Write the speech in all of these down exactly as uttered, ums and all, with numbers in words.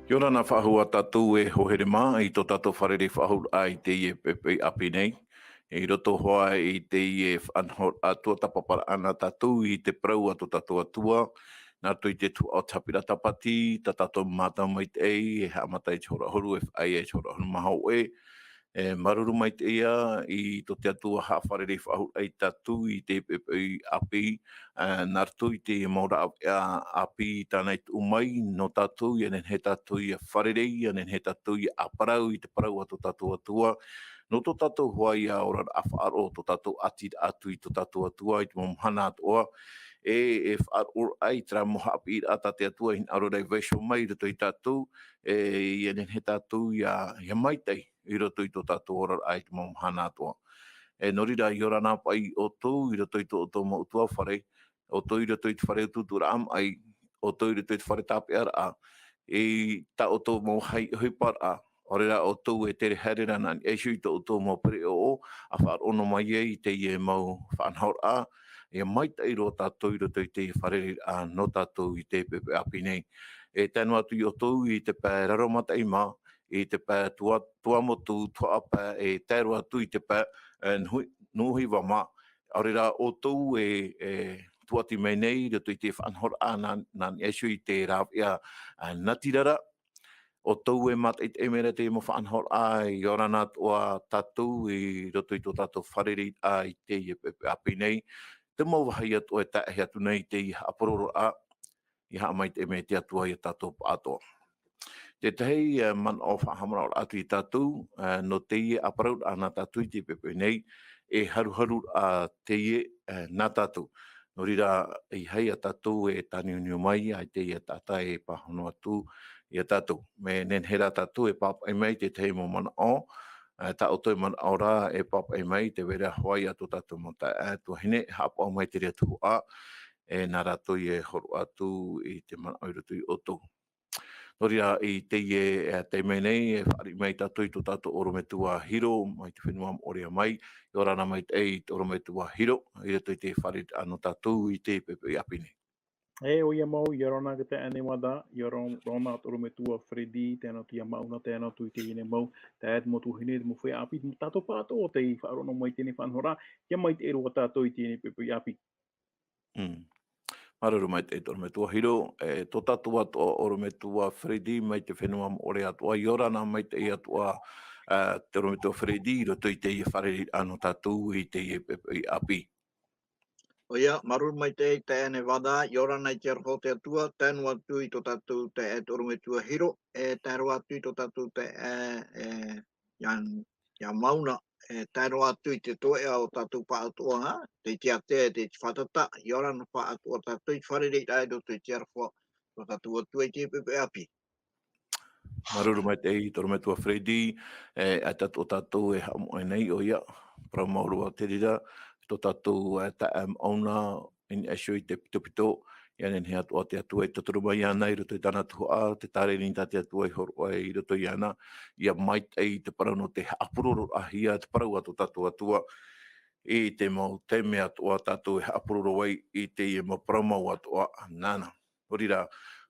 Ia ora na faʻahou ā tātou e hoa here mā i tō tātou fārerei faʻahou i teie poʻipoʻi ʻāpī nei. I roto hoʻi i teie faʻanahoraʻa tuatāpaparaʻa nā tātou i te parau a tō tātou Atua, nā roto i te tuhaʻa o te haʻapiʻiraʻa Tāpati, tā tātou mātau maitaʻi, e haʻamata i te hora ʻahuru, e faʻaea i te hora ʻahuru mā hōʻē. E, māuruuru maitaʻi ā i tō te Atua haʻafārerei faʻahou i tātou i te poʻipoʻi ʻāpī, e, nā roto i te mau rāveʻa ʻāpī tāna i tuʻu mai nō tātou, ʻia nehenehe tātou ʻia fārerei, ʻia nehenehe tātou ʻia parau i te parau a tō tātou Atua, nō tō tātou hoʻi ā oraraʻa faʻaroʻo, tō tātou ʻati atu i tō tātou Atua i te mau mahana atoʻa, e, e faʻaroʻo ai terā mau haʻapiʻiraʻa tā te Atua i hinaʻaro ra e vaiiho mai i roto ia tātou, e, ʻia nehenehe tātou ʻia, ʻia maitaʻi i roto i tō tātou oraraʻa i te mau mahana atoʻa. E, nō reira, ia ora na paʻi ʻoutou i roto i tō ʻoutou mau ʻutuāfare, ʻoutou i roto i te fare utuuturaʻa maʻi, ʻoutou i roto i te fare tāpeʻaraʻa, i tā ʻoutou mau vāhi ʻohiparaʻa, ʻaore rā ʻoutou e tere haere ra nā niʻa iho i tō ʻoutou mau pereʻoʻo, ʻa faʻaroʻo noa mai ai i teie mau faʻanahoraʻa, ʻia maitaʻi roa tātou i roto i teie fārereiraʻa nō tātou i te poʻipoʻi ʻāpī nei. E tae noa atu ia ʻoutou i te pae Raromataʻi mā, i te pae Tua-, Tuamotu, Tuhaʻa pae, e tae roa atu i te pae, e, Nuhi-, Nuʻuhiva mā. ʻAore rā ʻoutou e, e tūʻati mai nei i roto i te faʻanahoraʻa nā, nā niʻa iho i te rāveʻa, a, natirara. ʻOutou e mātaʻitaʻi mai ra i teie mau faʻanahoraʻa, ia ora na atoʻa tātou i roto i tō tātou fārereiraʻa i teie poʻipoʻi ʻāpī nei. Te mau vāhi atoʻa e tae atu nei i teie haʻapurororaʻa, ʻia haʻamaitaʻi mai te Atua ia tātou pāʻatoʻa. Te tahi, e, manaʻo faʻahaʻamanaʻoraʻa atu ia tātou, e, nō teie ʻāparauraʻa nā tātou i te poʻipoʻi nei, e haruharuraʻa teie, e, nā tātou. Nō reira, ʻeiaha ia tātou e tāniuniu mai, ʻaita e taʻata e pāhono atu ia tātou. Mea nehenehe rā tātou e pāpaʻi mai te tahi mau manaʻo, e, tā ʻoutou e manaʻo ra e pāpaʻi mai, tē vai ra hoʻi ā tō tātou mau taeaʻe tuahine, haʻapaʻo mai i terā tuhaʻa, e, nā rātou e hōroʻa atu i te manaʻo i roto ia ʻoutou. Nō reira, i teie, e, taime nei, e fāriʻi mai tātou i tō tātou ʻorometua Hiro, mai te fenua Moʻorea mai, ia ora na maitaʻi i te ʻorometua Hiro, i roto i te fārereiraʻa nō tātou i te poʻipoʻi ʻāpī nei. E, ʻoia mau, ia ora na Taeaʻe Nevada, ia ora, ora na te ʻorometua Freddy, tae noa atu ia Mauna, tae noa atu i teie nei mau, taeaʻe, te mau tuahine, te mau feiā ʻāpī, tātou pāʻatoʻa tei faʻaroʻo mai i teie nei faʻanahoraʻa, ʻia maitaʻi roa tātou i teie nei poʻipoʻi ʻāpī. Mm. Māuruuru maitaʻi te ʻorometua Hiro, e, tō tātou atoʻa ʻorometua Freddy mai te fenua Moʻorea atoʻa, ia ora na maitaʻi atoʻa, e, te ʻorometua Freddy, i roto i teie fārereiraʻa nō tātou i teie poʻipoʻi ʻāpī. ʻOia, māuruuru maitaʻi Taeaʻe Nevada, ia ora na i te aroha o te Atua, tae noa atu i tō tātou taeaʻe te ʻorometua Hiro, e tae roa atu i tō tātou taeaʻe, e, ia, ia Mauna, e tae roa atu i te toeʻa o tātou pāʻatoʻa, te, te ʻātea, te, te fātata, ia ora na pāʻatoʻa tātou i te fārereiraʻa i roto i te aroha o tō tātou Atua i teie poʻipoʻi ʻāpī. Māuruuru maitaʻi te ʻorometua Freddy, e, ʻaita atoʻa tātou e haʻamoʻe nei, ʻoia, parau mau roa te reira, tō tātou, e, taeaʻe Mauna, i niʻa iho i te pitopito, ʻia nehenehe atoʻa te Atua e tauturu mai iāna i roto i tāna tuhaʻa, te tāreni tā te Atua i hōroʻa i roto iāna, ʻia maitaʻi te parau nō te haʻapurororaʻahia te parau a tō tātou Atua, i te mau taime atoʻa tātou e haʻapuroro ai i teie mau parau mau atoʻa nāna. Nō reira,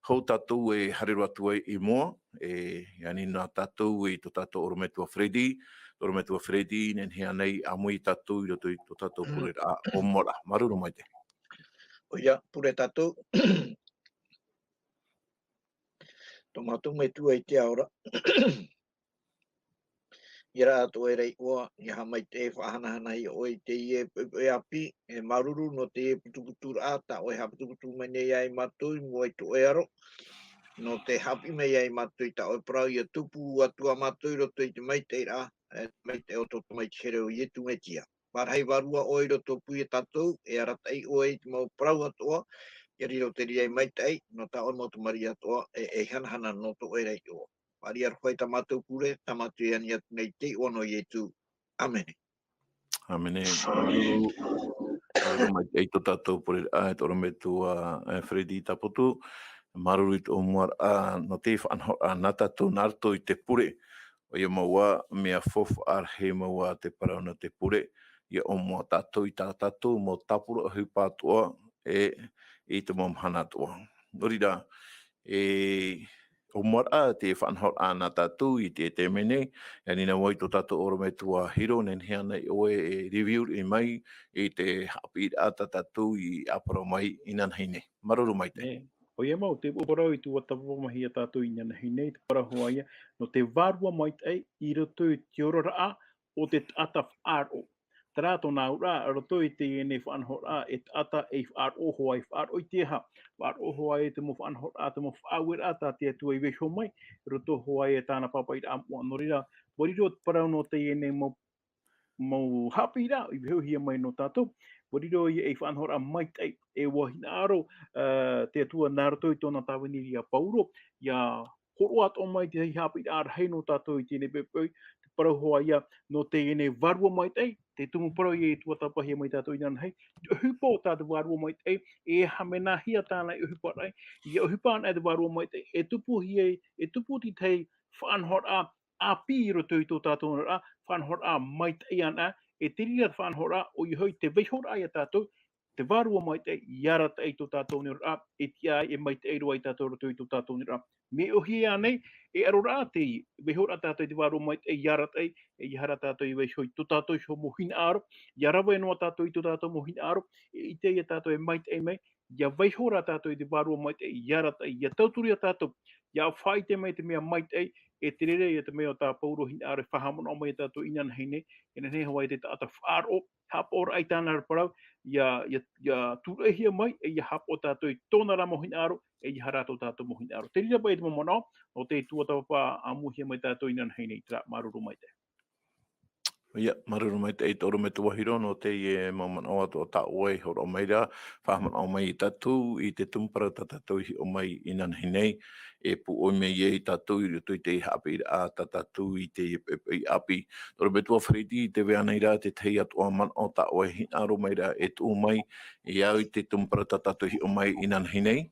hou tātou e haere roa atu ai i mua, e, ʻia ani na tātou i tō tātou ʻorometua Freddy, ʻorometua Freddy, nehenehe ānei ʻāmui ia tātou i roto i tō tātou pureraʻa ʻōmuaraʻa. Māuruuru maitaʻi. ʻOia, pure tātou. Tō mātou Metua i te ao ra. ʻIa ora atoʻa e iʻoa, ʻia haʻamaitaʻi e faʻahanahana ia ʻoe i teie poʻipoʻi ʻāpī, e māuruuru nō teie putuputuraʻa, tā ʻoe haʻaputuputu mai nei ia mātou i mua i tō ʻoe aro, nō te haʻapiʻi mai ia mātou i tā ʻoe parau, ʻia tupu atu ā mātou i roto i te maitaʻiraʻa, e te maitaʻi o tō Tamaiti here ʻo Ietu Metia. Parahi vārua ʻoe i roto pū ia tātou, e arataʻi ʻoe i te mau parau atoʻa, ʻia riro te reira ei maitaʻi, nō tā ʻoe mau Tamariʻi atoʻa, e, ei hanahana nō tō ʻoe ra iʻoa. Fāriʻi aroha i tā mātou pure, tā mātou e ani atu nei i te iʻoa nō Ietu. ʻĀmene. ʻĀmene. Māuruuru. Māuruuru maitaʻi tō tātou pureraʻa, e te ʻorometua, e, Freddy Taputu. Māuruuru i tō ʻōmuaraʻa, nō te faʻanahoraʻa nā tātou nā roto i te pure. ʻOia mau ā, mea faufaʻa rahi mau ā te parau nō te pure, ʻia ʻōmua tātou i tā tātou mau tāpura ʻohipa atoʻa, e, i te mau mahana atoʻa. Nō reira, e, ʻōmuaraʻa te faʻanahoraʻa nā tātou i te, te mea nei, e ani nā vau i tō tātou ʻorometua Hiro, nehenehe ānei ʻoe e review mai i te haʻapiʻiraʻa tā tātou i ʻāparau mai inanahi nei. Māuruuru maitaʻi. Nē, ʻoia mau, te parau i tuatāpapa mai ia tātou inanahi nei, te parau hoʻi ïa, nō te vārua maitaʻi i roto i te oraraʻa o te taʻata faʻaroʻo. Terā tōna auraʻa, roto i teie nei faʻanahoraʻa, e taʻata ei faʻaroʻo hoʻi, faʻaroʻo i te aha, faʻaroʻo hoʻi i te mau faʻanahoraʻa, te mau faʻaueraʻa tā te Atua i vaiiho mai, roto hoʻi e tāna pāpaʻiraʻa moʻa. Nō reira, ʻua riro te parau nō teie nei mau, mau haʻapiʻiraʻa i vaiihohia mai nō tātou, ʻua riro ïa ei faʻanahoraʻa maitaʻi, e ʻua hinaʻaro, ā, te Atua nā roto i tōna tāvini ia Pauro, ʻia hōroʻa atoʻa mai te haʻapiʻiraʻa rahi nō tātou i teie nei poʻipoʻi, te parau hoʻi ïa, nō teie nei vārua maitaʻi, te tumu parau ïa i tuatāpapahia mai tātou inanahi, te ʻohipa o tā te vārua maitaʻi, e aha mea nāhea tāna i ʻohipa ai, ʻia ʻohipa anaʻe te vārua maitaʻi, e tupu hia, e tupu te tahi faʻanahoraʻa ʻāpī i roto i tō tātou oraraʻa, faʻanahoraʻa maitaʻi anaʻe, e te reira te faʻanahoraʻa, ʻoia hoʻi te vaiihoraʻa ia tātou, te vārua maitaʻi, ʻia arataʻi tō tātou oraraʻa, e tiʻa ai, e maitaʻi roa ia tātou i roto i tō tātou oraraʻa. Mea ʻōhie ānei, e ʻaroraʻa te vaiihoraʻa tātou i te vārua maitaʻi, ʻia arataʻi, e ʻia haere ā tātou i vaiiho i tō tātou iho mau hinaʻaro, ʻia rave noa tātou i tō tātou mau hinaʻaro, e ʻite ïa tātou e maitaʻi mai, ʻia vaiiho rā tātou i te vārua maitaʻi, ʻia arataʻi, ʻia tauturu ia tātou, ʻia faʻaʻite mai te mea maitaʻi, e te reira ïa te mea o tā Pauro hinaʻaro e faʻahaʻamanaʻo mai ia tātou inanahi nei, e nehenehe hoʻi te taʻata faʻaroʻo, haʻapaʻoraʻa i tāna ra parau, ʻia, ʻia, ʻia tūraʻihia mai, e ʻia haʻapaʻo tātou i tōna ra mau hinaʻaro, e ʻia haere ā tō tātou mau hinaʻaro. Te reira paʻi te mau manaʻo, nō te tuatāpapa ʻāmuhia mai tātou inanahi nei, terā, māuruuru maitaʻi. ʻOia, māuruuru maitaʻi tō ʻorometua Hiro, nō teie mau manaʻo atoʻa tā ʻoe i hōroʻa mai ra, faʻahaʻamanaʻo mai ia tātou i te tumu parau tā tātou i hiʻo mai inanahi nei, e pūʻoi mai ai tātou i roto i te haʻapiʻiraʻa tā tātou i teie poʻipoʻi ʻāpī. Tō ʻorometua Freddy, tē vai ra te tahi atoʻa manaʻo tā ʻoe e hinaʻaro mai ra e tuʻu mai ia au i te tumu parau tā tātou i hiʻo mai inanahi nei?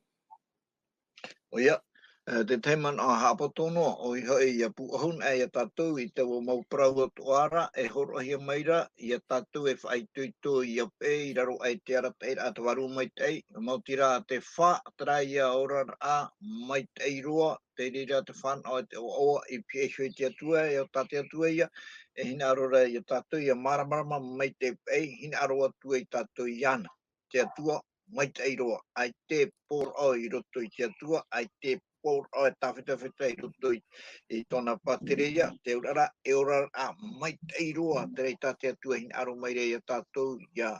ʻOia, e, te tahi manaʻo haʻapoto noa, ʻoia hoʻi ʻia pūʻohu anaʻe ia tātou i taua mau parau atoʻa ra, e hōroʻahia mai ra, ia tātou e faʻaitoito ïa paʻi i raro aʻe i te arataʻiraʻa a te vārua maitaʻi, maoti rā te fā, terā ïa oraraʻa maitaʻi roa, te reira te fānaʻo e te ʻoaʻoa i pihaʻi iho i te Atua, e ʻo tā te Atua ïa, e hinaʻaro ra ia tātou ʻia māramarama maitaʻi paʻi, hinaʻaro atu ai tātou iāna. Te Atua maitaʻi roa, ʻaita e poroʻi i roto i te Atua, ʻaita e poroʻi e tāfetafeta i roto i, i tōna pātireia, te auraʻa, e oraraʻa maitaʻi roa, terā tā te Atua e hinaʻaro mai ra ia tātou, ʻia,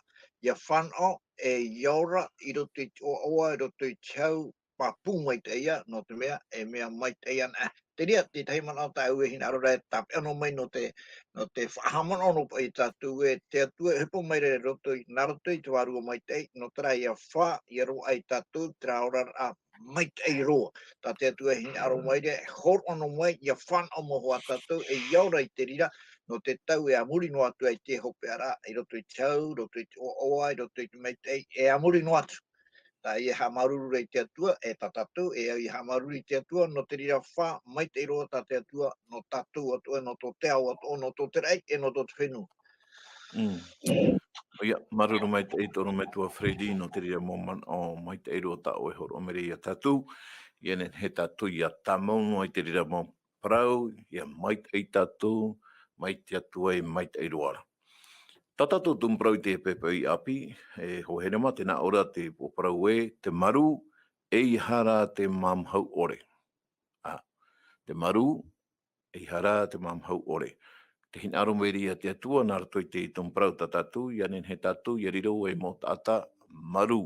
ʻia fānaʻo, e ʻia ora i roto i te ʻoaʻoa, i roto i te hau, pāpū maitaʻi ïa, nō te mea, e mea maitaʻi anaʻe. Te reira, te tahi manaʻo tāʻu e hinaʻaro ra e tāpeʻa noa mai nō te, nō te faʻahaʻamanaʻo noa paʻi ia tātou ē, te Atua e ʻohipa mai ra i roto i, nā roto i te vārua maitaʻi, nō terā ïa fā, ʻia roaʻa ia tātou, terā oraraʻa maitaʻi roa. Tā te Atua e hinaʻaro mai ra, e hōroʻa noa mai, ʻia fānaʻo mau hoʻi tātou, e ʻia ora i te reira, nō te tau e a muri noa atu ai te hopeʻaraʻa, i roto i te hau, i roto i te ʻoaʻoa, i roto i te maitaʻi, e a muri noa atu. Terā ïa e haʻamāuruuru ra i te Atua, e tā tātou, e au ïa e haʻamāuruuru i te Atua, nō te reira fā, maitaʻi roa tā te Atua, nō tātou atoʻa, nō tō te ao atoʻa, nō tō te raʻi, e nō tō te fenua. Mm. ʻOia, māuruuru maitaʻi tō ʻorometua Freddy, nō te reira mau manaʻo maitaʻi roa tā ʻoe e hōroʻa mai ra ia tātou, ʻia nehenehe tātou ʻia tāmau noa i te reira mau parau, ʻia maitaʻi tātou, mai te Atua e maitaʻi roa ra. Tā tātou tumu parau i te poʻipoʻi ʻāpī, e hoa here mā, tē nā ʻō ra te upoʻo parau ē, te marū, ʻeiaha rā te māmahau ʻore. Ā, te marū, ʻeiaha rā te māmahau ʻore. Tē hinaʻaro mai ra ia te Atua, nā roto i te tumu parau tā tātou, ʻia nehenehe tātou, ʻia riro ei mau taʻata marū,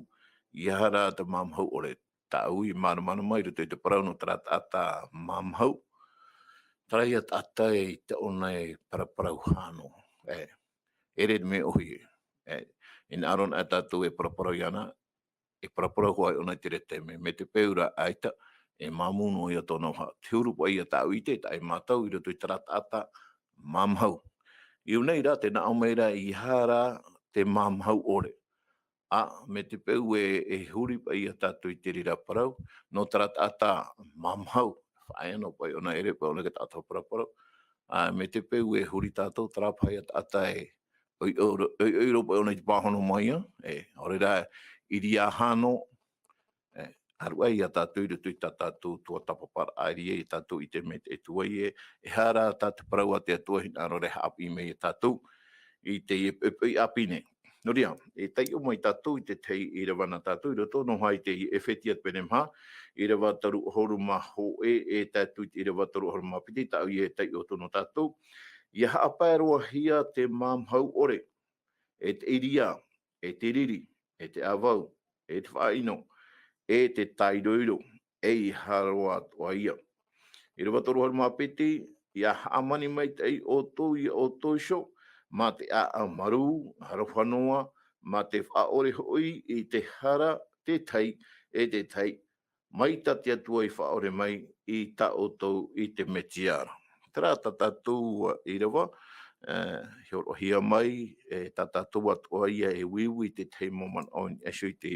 ʻeiaha rā te māmahau ʻore. Tāʻu i māramarama i roto i te parau nō terā taʻata māmahau. Terā ïa taʻata i te ʻōna e paraparau hano. E, ʻere te mea ʻōhie. E, hinaʻaro anaʻe tātou e paraparau iāna, e paraparau hoʻi ʻōna i te reira taime. Mai te peu rā ʻaita, e māmū noa ïa tōna vaha. Te huru paʻi ia tāʻu i ʻite, taʻa ʻē mātou i roto i terā taʻata māmahau. I ʻō nei rā, tē nā ʻō mai ra, ʻeiaha rā te māmahau ʻore. Ā, mai te peu e, e huri paʻi ia tātou i te reira parau, nō terā taʻata māmahau, faʻaea noa paʻi ʻōna, ʻere paʻi ʻōna i te taʻata paraparau. Ā, mai te peu e huri tātou, terā paʻi ia taʻata e, ʻoiʻoi, ʻoiʻoi roa paʻi ʻōna i te pāhono mai ïa, e, ʻaore rā, ʻiriaha noa, e, Aruʻa ia tātou i roto i tā tātou tuatāpaparaʻa, e ʻere ia tātou i te mea e tuai e, e hara tā te parau a te Atua hinaʻaro ra e haʻapiʻi mai ia tātou i teie poʻipoʻi ʻāpī nei. Nō reira, e taiʻo mai tātou i te tahi ʻīrava nā tātou i roto noa i te Efetia pene maha, ʻīrava toru ʻahuru mā hōʻē, e tae atu i te ʻīrava toru ʻahuru mā piti, tāʻu ia e taiʻo atu nō tātou. Ia haʻapae roa hia te māmahu ʻore, e te ʻiriā, e te riri, e te ʻāvau, e te faʻaʻino, e te tāiroiro, ʻeiaha roa atoʻa ia. ʻĪrava toru ʻahuru mā piti, ia hāmani maitaʻi ʻoutou ia ʻoutou iho, mā te ʻāʻau marū, aroha noa, mā te faʻaʻore hoʻi i te hara te tahi e te tahi, mai tā te Atua i faʻaʻore mai i tā ʻoutou i te Mesia ra. Terā tā tātou ʻīrava, e, hōroʻahia mai, e, tā tātou atoʻa ia e uiui i te tahi mau manaʻo i niʻa iho i te,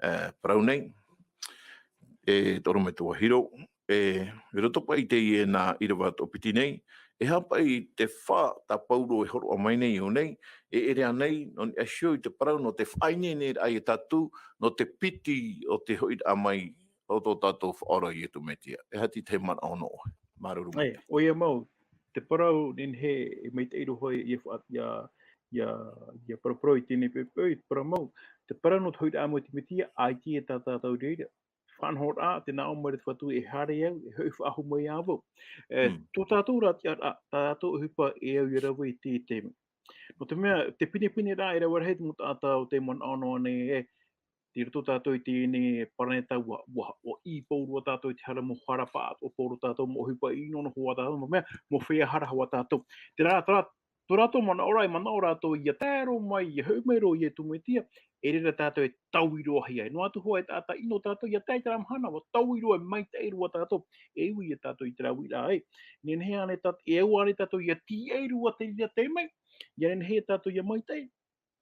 e, parau nei. E, tō ʻorometua Hiro, e, i roto paʻi i teie nā ʻīrava toʻopiti nei, e aha paʻi te fā tā Paulo e hōroʻa mai nei i ʻō nei, e ʻere ānei, nō niʻa iho i te parau, nō te faʻaineineraʻa ia tātou, nō te piti o te hoʻiraʻa mai o tō tātou Faʻaora ʻo Iesu Mesia. E aha te tahi manaʻo nō ʻoe? Māuruuru maitaʻi. ʻOia mau, te parau, nehenehe e maitaʻi roa ia faʻa-, ia, ia, ia paraparau i teie poʻipoʻi, te parau mau, te parau nō te hoʻiraʻa mai o te Mesia, ʻaita e tā tātou i reira. Faʻanahoraʻa, tē nā ʻō mai ra te Fatu, e haere au, e hoʻi faʻahou mai ā vau. E, Mm. tō tātou ra tiʻaraʻa, tā tātou ʻohipa e au ia rave i te, te mea. Nō te mea, te pinepine rā e rave rahi te mau taʻata o te manaʻo noa nei, e, tei roto tātou i teie nei paraneta, ʻua, ʻua, ʻua ʻī pauroa tātou i te hara mau hara paʻatoʻa pauroa tātou, mau ʻohipa ʻino noa tātou, mau mea, mau feiā hara hoʻi tātou. Terā, terā, tō rātou manaʻo ra, e manaʻo rātou ia tae roa mai, ia hoʻi mai roa ʻo Iesu Mesia, e reira tātou e taui roa hia. Noa atu hoʻi e taʻata ʻino tātou, ia tae i terā mahana, ʻua taui roa, e maitaʻi roa tātou. E ui ia tātou i terā uiraʻa, e. Nehenehe ānei tā-, e au ānei tātou ia tīaʻi roa te reira tei mai, ia nehenehe tātou ia maitaʻi.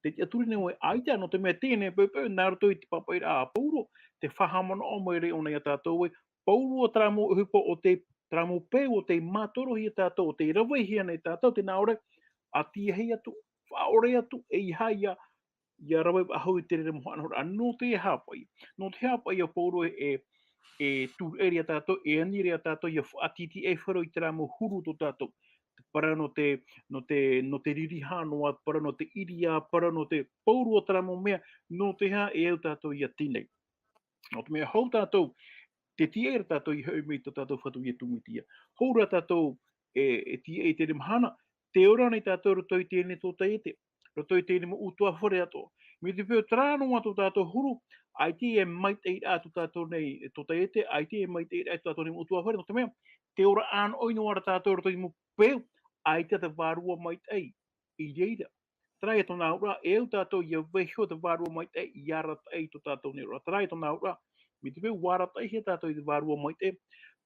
Te tiʻaturi nei ʻoe, ʻaita, nō te mea teie poʻipoʻi, nā roto i te pāpaʻiraʻa a Paulo, te faʻahaʻamanaʻo mai ra ʻōna ia tātou ē, pauroa terā mau ʻohipa o te, terā mau peu o tei mātorohia tātou, o tei ravehia nei tātou, tē nā ʻō ra, ʻa tīaʻi atu, faʻaʻore atu, ʻeiaha ia, ia rave faʻahou i te reira mau faʻanahoraʻa, nō te aha paʻi, nō te aha paʻi ʻo Paulo e, e, e tūreʻareʻa ia tātou, e ani ra ia tātou, ia faʻatītīʻaifaro i terā mau huru tō tātou. Te parau nō te, nō te, nō te riri hānoa, parau nō te ʻiriā, parau nō te pauroa terā mau mea, nō te aha e au tātou ia tīaʻi nei. Nō te mea hou tātou, tē tīaʻi ra tātou ia hoʻi mai i tō tātou Fatu Iesu Mesia. Hou rā tātou e, e tīaʻi i teie mahana, tē ora nei tātou i roto i teie nei tōtaiete, roto i teie nei mau ʻutuāfare atoʻa. Mai te peu terā noa tō tātou huru, ʻaita e maitaʻi ra tō tātou nei tōtaiete, ʻaita e maitaʻi ra tō tātou nei mau ʻutuāfare, nō te mea, tē ora ʻānoʻi noa ra tātou i roto i te mau peu, ʻaita te Vārua Maitaʻi i reira. Terā ia tōna auraʻa, e au tātou ia vaiiho te Vārua Maitaʻi, ia arataʻi i tō tātou nei oraraʻa. Terā ia tōna auraʻa, mai te peu ʻua arataʻihia tātou i te Vārua Maitaʻi.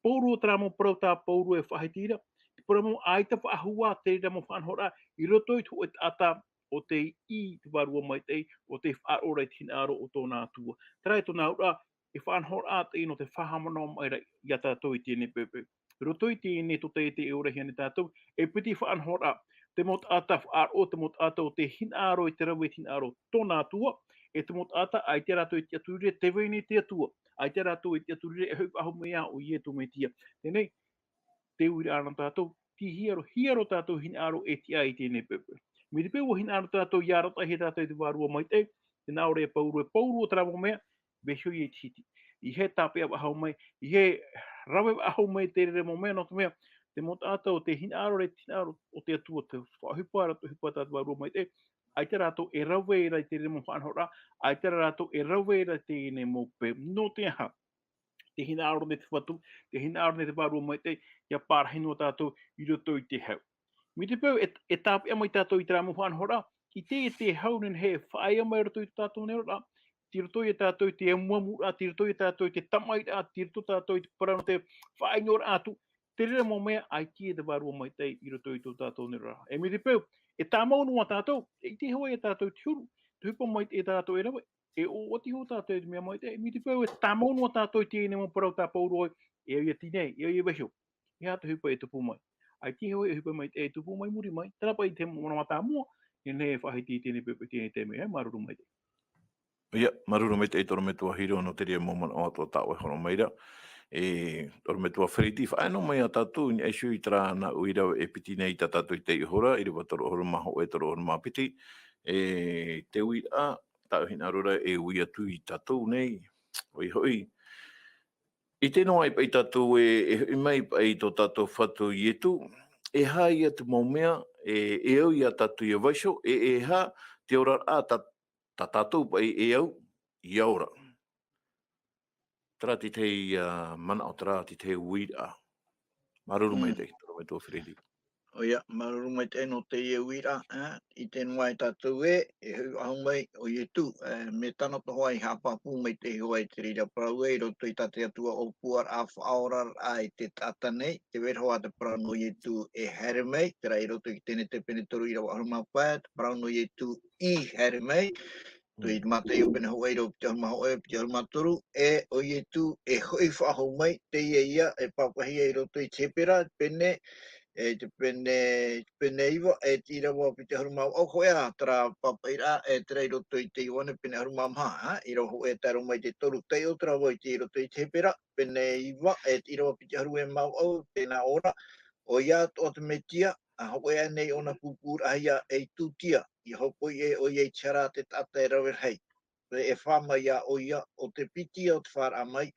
Pauroa terā mau parau tā Paulo e faʻahiti ra, te parau mau ʻaita faʻahou ā te reira mau faʻanahoraʻa, i roto i te hōʻē taʻata ʻo tei ʻī i te Vārua Maitaʻi, ʻo tei faʻaroʻo ra i te hinaʻaro o tōna Atua. Terā ia tōna auraʻa, e faʻanahoraʻa teie nō te faʻahaʻamanaʻo mai ra ia tātou i teie poʻipoʻi. Roto i teie tōtaiete e orahia nei tātou, e piti faʻanahoraʻa, te mau taʻata faʻaroʻo, te mau taʻata ʻo tei hinaʻaro i te rave i te hinaʻaro tōna Atua, e te mau taʻata ʻaita rātou e tiʻaturi ra tē vai nei te Atua, ʻaita rātou e tiʻaturi ra e hoʻi faʻahou mai ā ʻo Iesu Mesia. Teie, tē ui ra ana tātou, tei hiero, hiero tātou hinaʻaro e tiʻa i teie poʻipoʻi. Mai te peu ʻua hinaʻaro tātou ia arataʻihia tātou i te Vārua Maitaʻi, tē nā ʻō ra e Paulo, e Paulo terā mau mea, vaiiho ia i te hiti. ʻEiaha e tāpeʻa faʻahou mai, ʻeiaha e rave faʻahou mai te reira mau mea, nō te mea, te mau taʻata ʻo tei hinaʻaro ra i te hinaʻaro o te Atua, te faʻaʻohipa ra, te ʻohipa tā te Vārua Maitaʻi, ʻaita rātou e rave ra i te reira mau faʻanahoraʻa, ʻaita rātou e rave ra i teie mau peu, nō te aha, tē hinaʻaro nei te Fatu, tē hinaʻaro nei te Vārua Maitaʻi, ia parahi noa tātou i roto i te hau. Mai te peu e, e tāpeʻa mai tātou i terā mau faʻanahoraʻa, i te, i te hau nehenehe e faʻaea mai roto i tō tātou nei oraraʻa, tei roto ia tātou i te amuamuraʻa, tei roto ia tātou i te tamaʻiraʻa, tei roto tātou i te parau nō te faʻaʻinoraʻa atu, te reira mau mea ʻaita e te Vārua Maitaʻi i roto i tō tātou nei oraraʻa. E mai te peu, e tāmau noa tātou, e ʻite hoʻi ia tātou i te huru, te ʻohipa maitaʻi tātou e rave, e ʻoaʻoa atu hoʻi tātou i te mea maitaʻi, mai te peu e tāmau noa tātou i teie mau parau tā Paulo ē, e au ia tīaʻi nei, e au ia vaiiho. E aha te ʻohipa e tupu mai? ʻAita hoʻi ʻohipa maitaʻi e tupu mai muri mai, terā paʻi te manaʻo mātāmua, nehenehe e faʻahiti i teie poʻipoʻi, teie taime, e, māuruuru maitaʻi. ʻOia, māuruuru maitaʻi te ʻorometua Hiro nō te reira mau manaʻo atoʻa tā ʻoe e hōroʻa mai ra. E, ʻorometua Fereti, faʻaea noa mai ia tātou i niʻa iho i terā nā ʻuira e piti nei tā tātou i teie hora, ʻīrava toru ʻahuru mā hōʻē, toru ʻahuru mā piti. E, te uiraʻa, tā ʻoe e hinaʻaro ra e ui atu ia tātou nei, ʻoia hoʻi. I te noa i paʻi tātou e, e hoʻi mai paʻi tō tātou Fatu Ietu, e aha ia te mau mea, e, e au ia tātou ia vaiiho, e, e aha te oraraʻa tā, tā tātou paʻi e au ia ora. Terā te tahi, ā, manaʻo, terā te tahi uiraʻa. Māuruuru Mm. maitaʻi, te ʻorometua Fereti. ʻOia, māuruuru maitaʻi nō teie uiraʻa, ā, i te noa ia tātou ē, e hoʻi faʻahou mai ʻo Ietu, ā, mea tano atoʻa hoʻi e haʻapāpū maitaʻi hoʻi i te reira parau ē, i roto i tā te Atua ʻōpuaraʻa faʻaoraraʻa i te taʻata nei, tē vai ra hoʻi te parau nō Ietu e haere mai, terā i roto i Tenete pene toru ʻīrava ʻahuru mā pae, te parau nō Ietu i haere mai, tō i Mataio pene hōʻē ʻīrava piti ʻahuru mā hōʻē, piti ʻahuru mā toru, e ʻo Ietu e hoʻi faʻahou mai, teie ïa e pāpaʻihia i roto i te Hepera, pene, e te pene, pene iva, e te ʻīrava piti ʻahuru mā vaʻu, hōʻē ā terā pāpaʻiraʻa, e terā i roto i te Ioane pene ʻahuru mā maha, ā, ʻīrava hōʻē tae roa mai i te toru, taiʻo terā vau i te, i roto i te Hepera, pene iva, e te ʻīrava piti ʻahuru e mā vaʻu, tē nā ʻō ra, ʻoia atoʻa te Metia, ā, hōʻē aʻe nei ʻōna pūpūraʻahia ei tūtia, ʻia hōpoi ʻē ʻoia i te hara a te taʻata e rave rahi. E, e fā mai ā ʻoia, ʻo te piti o te fāraʻa mai,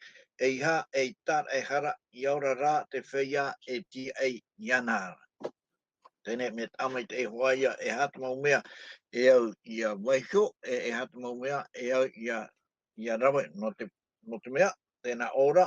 eiaha ei tāraʻehara, ʻia ora rā te feiā e tīaʻi iāna ra. Teie nei mea tāmaitaʻi hoʻi ïa, e aha te mau mea e au ʻia vaiiho, e, e aha te mau mea e au ʻia, ʻia rave, nō te, nō te mea, tē nā ʻō ra,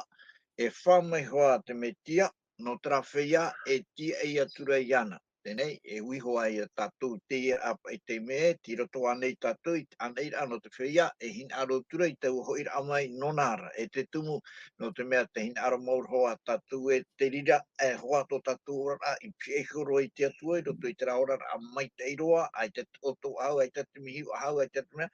e fā mai hoʻi te Metia, nō terā feiā e tīaʻi atu ra iāna. Teie nei, e ui hoʻi ia tātou i teie ʻāpaʻi taime, tei roto ānei tātou i te ʻānaʻiraʻa nō te feiā, e hinaʻaro atu ra i taua hoʻiraʻa mai nōna ra, e te tumu, nō te mea tē hinaʻaro mau ra hoʻi tātou e te reira, e hoʻi tō tātou oraraʻa i pihaʻi iho roa i te Atua, i roto i terā oraraʻa maitaʻi roa, ʻaita te ʻoto ʻahu, ʻaita te mihiu ʻahu, ʻaita te mea,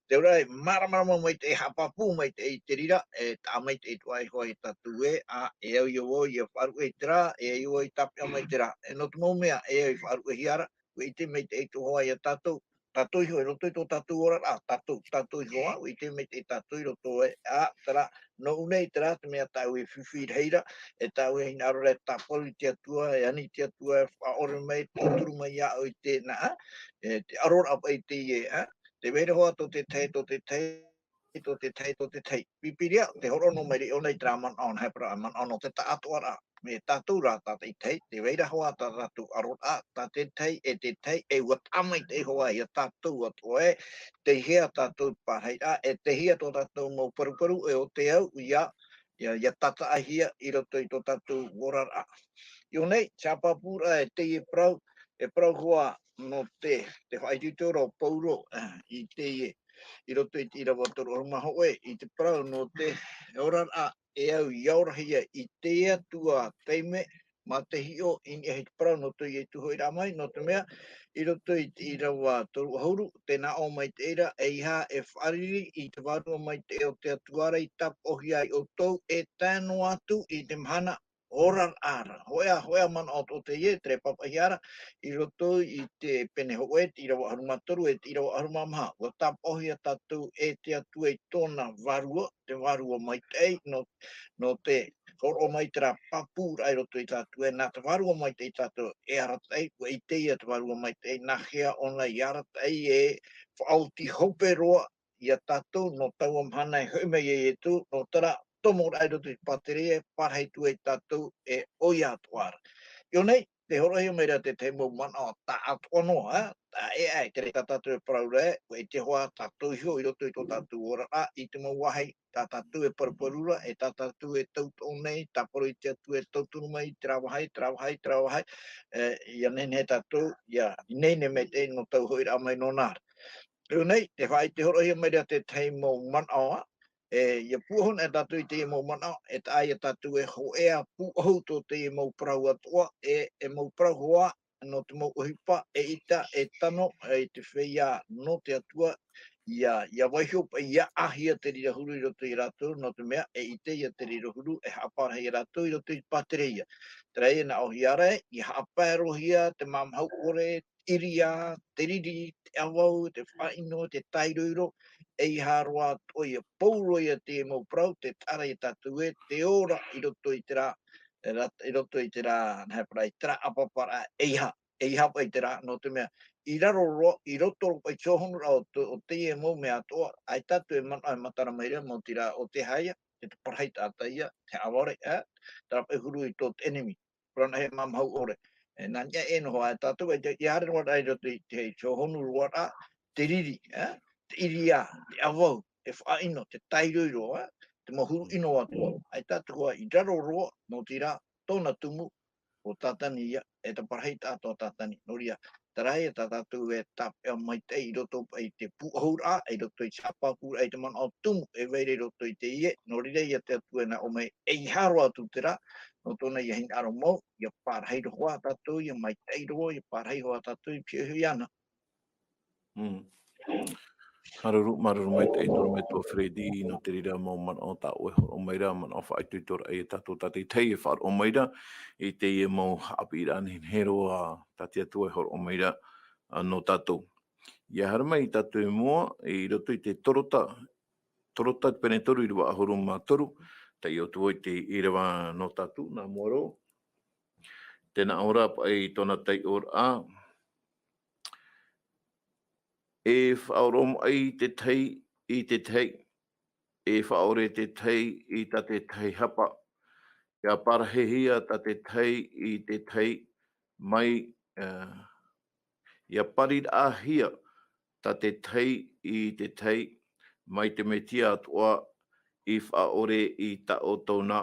te reira e māramarama maitaʻi, haʻapāpū maitaʻi i te reira, e taʻa maitaʻi atoʻa hoʻi ia tātou ē, ā, e au ïa vau ʻia faʻaruʻe i terā, e au ïa vau ʻia tāpeʻa mai i terā. E nō te mau mea, e au i faʻaruʻehia ra, ʻua ʻite maitaʻi atoʻa hoʻi ia tātou, tātou iho i roto i tō tātou oraraʻa, tātou, tātou iho ā, ʻua ʻite maitaʻi tātou i roto ē, ā, terā, nōʻu nei terā te mea tāʻu e fifi rahi ra, e tāʻu e hinaʻaro ra e tāparu i te Atua, e ani i te Atua, e faʻaʻore mai, tauturu mai iāʻu i te, nā, e, te aroraʻa paʻi teie, ā, tē vai ra hoʻi tō te tahi, tō te tahi, tō te tahi, tō te tahi. Pīpīria, tē hōroʻa noa mai ra ʻōna i terā manaʻo, nā, he parau, manaʻo nō te taʻatoʻaraʻa. Mai tātou rā tātaʻitahi, tē vai ra hoʻi tā tātou aroraʻa, tā te tahi, e te tahi, e ʻua tāmaitaʻi hoʻi ia tātou atoʻa ē, teie tātou parahiraʻa, e teie tō tātou mau paruparu, e ʻo te au, ʻia, ʻia, ʻia tātaʻahia i roto i tō tātou oraraʻa. I ʻō nei, te haʻapāpūraʻa e teie parau, e parau hoʻi nō te, te faʻaitoito ra ʻo Pauro, eh, i teie, i roto i te ʻīrava toru ʻahuru mā hōʻē, i te parau nō te oraraʻa e au ʻia orahia i te Atua taime mā te hiʻo i niʻa i te parau nō tō Ietu hoʻiraʻa mai, nō te mea, i roto i te ʻīrava toru ʻahuru, tē nā ʻō maitaʻi ra, eiaha e fāriʻi i te Vārua Maitaʻi o te Atua ra i tāpaʻohia ai ʻoutou e tae noa atu i te mahana oraraʻa ra. Hōʻē ā, hōʻē ā manaʻo atoʻa teie, terā e pāpaʻihia ra, i roto i te pene hōʻē, te ʻīrava ʻahuru mā toru, e te ʻīrava ʻahuru mā maha. ʻUa tāpaʻohia tātou e te Atua i tōna Vārua, te Vārua Maitaʻi, nō, nō te hōroʻa mai terā pāpūraʻa i roto ia tātou, e nā te Vārua Maitaʻi tātou e arataʻi, ʻua ʻite ïa te Vārua Maitaʻi, nā hea ʻōna i arataʻi e faʻaoti hope roa ia tātou, nō taua mahana e hoʻi mai ai Ietu, nō terā tomoraʻa i roto i te pātireia, e parahi atu ai tātou e ʻoia atoʻa ra. I ʻō nei, tē hōroʻahia mai ra te tahi mau manaʻo taʻatoʻa noa, ā, ʻaita e ʻere tā tātou e parau ra, ʻua ʻite hoʻi tātou iho i roto i tō tātou oraraʻa, i te mau vāhi, tā tātou e paruparu ra, e tā tātou e tauturu nei, tāparu i te Atua e tauturu mai, terā vāhi, terā vāhi, terā vāhi, e, ʻia nehenehe tātou, ʻia ineine maitaʻi nō taua hoʻiraʻa mai nōna ra. I ʻō nei, tē faʻaʻite hōroʻahia mai ra te tahi mau manaʻo, e, ʻia pūʻohu na tātou i teie mau manaʻo, e taʻa ia tātou e hōʻē ā pūʻohu tō teie mau parau atoʻa, e, e mau parau hoʻi, nō te mau ʻohipa, e ʻita, e tano, e, i te feiā nō te Atua, ʻia, ʻia vaiiho paʻi, ʻia ʻāhia te reira huru i roto ia rātou, nō te mea, e ʻite ïa te reira huru, e haʻapaʻohia rātou i roto i te pātireia. Terā ïa nā ʻō hia ra, ʻia haʻapaerohia te māmahu ʻore, ʻiriā, te riri, te ʻavau, te faʻaʻino, te tairoiro, ʻeiaha roa atoʻa ia pauroa ia te mau parau, te taʻa ra ia tātou ē, te ora i roto i terā, i roto i terā, nā hea parau, i terā ʻāpaparaʻa, ʻeiaha, ʻeiaha paʻi terā, nō te mea, i raro roa, i roto roa paʻi i te hōhonuraʻa o te, o teie mau mea atoʻa, ʻaita atu e manaʻo e matara mai ra, maoti rā, ʻo te aha ia, te, te parahi taʻata ia, te haʻavare, ā, terā paʻi huru i tō te enemy. Parau nā hea māmāhau ʻore. E, nā niʻa e noho ai tātou, e, e haere roa ra i roto i te, te hōhonu roa ra, te riri, ā, te ʻiriā, te ʻavau, te faʻaʻino, te tairoiro, ā, te mau huru ʻino atoʻa. ʻAita atu hoʻi i raro roa, maoti rā, tōna tumu, ʻo Tātani ia, e te parahi taʻata o Tātani. Nō reira, terā ia tā tātou e tāpeʻa maitaʻi i roto paʻi i te pūʻohuraʻa, i roto i te haʻapāpūraʻa i te manaʻo tumu, e vai ra i roto i teie, nō reira ia te Atua e nā ʻō mai, ʻeiaha roa atu terā, nō tōna ia hinaʻaro mau, ia parahi roa tātou, ia maitaʻi roa, ia parahi roa tātou, i pihaʻi ana. Mm. Māuruuru, māuruuru maitaʻi, tō te metua Freddy, nō te reira mau manaʻo tā ʻoe e hōroʻa mai ra, manaʻo faʻaitoitoraʻa ia tātou, tā te tahi e faʻaroʻo mai ra, i teie mau haʻapiʻiraʻa nehenehe roa, tā te Atua e hōroʻa mai ra, ā, nō tātou. ʻIa haere mai tātou i mua, i roto i te Torota, Torota pene toru ʻīrava ʻahuru mā toru, taiʻo atu i te ʻīrava nō tātou, nā mua roa. Tē nā ʻō ra paʻi tōna taiʻoraʻa, e faʻaoromaʻi te tahi i te tahi, e faʻaʻore te tahi i tā te tahi hapa, ʻia parahihia tā te tahi i te tahi mai, ā, ʻia pariraʻahia tā te tahi i te tahi mai te Metia atoʻa i faʻaʻore i tā ʻoutou nā,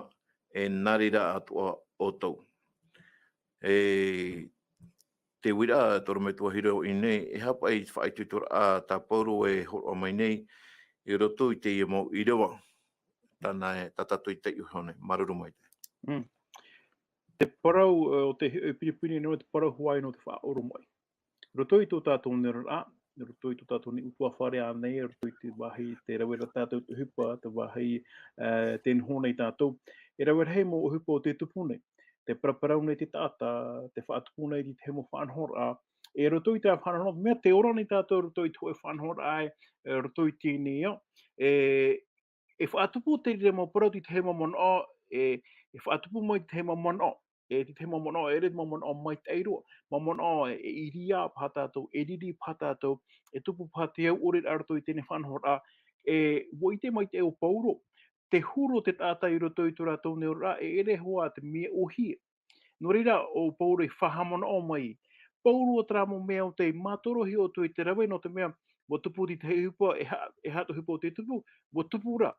e nā reira atoʻa ʻoutou. E te uiraʻa, tō te metua Hiro i ʻō nei, e aha paʻi te faʻaitoitoraʻa tā Paulo e hōroʻa mai nei i roto i teie mau ʻīrava, tāna e, tā tātou i taiʻo iho nei, māuruuru maitaʻi. Mm. Te parau, ā, o te, e Piripiri nei, te parau hoʻi nō te faʻaoromaʻi. Roto i tō tātou nei oraraʻa, roto i tō tātou nei ʻutuāfare ānei, roto i te vāhi, tē rave ra tātou i te ʻohipa, te vāhi, ā, tē noho nei tātou. E rave rahi mau ʻohipa ʻo tē tupu nei. Tē paraparau nei te taʻata, tē faʻatupu nei i te mau faʻanahoraʻa. E roto i te faʻanahoraʻa, mea tē ora nei tātou roto i te hōʻē faʻanahoraʻa, e, roto i teie nei ao. E, e faʻatupu te reira mau parau i te mau manaʻo, e, e faʻatupu mai i te mau manaʻo, e, te mau manaʻo, e ʻere mau manaʻo maitaʻi roa, mau manaʻo e, e ʻiriā paha tātou, e riri paha tātou, e tupu paha te au ʻore ra roto i teie faʻanahoraʻa, e, ʻua ʻite maitaʻi ʻo Paulo, te huru o te taʻata i roto i tō rātou nei oraraʻa, e ʻere hoʻi te mea ʻōhie. Nō reira, ʻo Paulo i faʻahaʻamanaʻo mai. Pauroa terā mau mea ʻo tē mātorohia ʻoutou i te rave, nō te mea, ʻua tupu te tahi ʻohipa, e aha, e aha te ʻohipa ʻo tē tupu, ʻua tupu ra.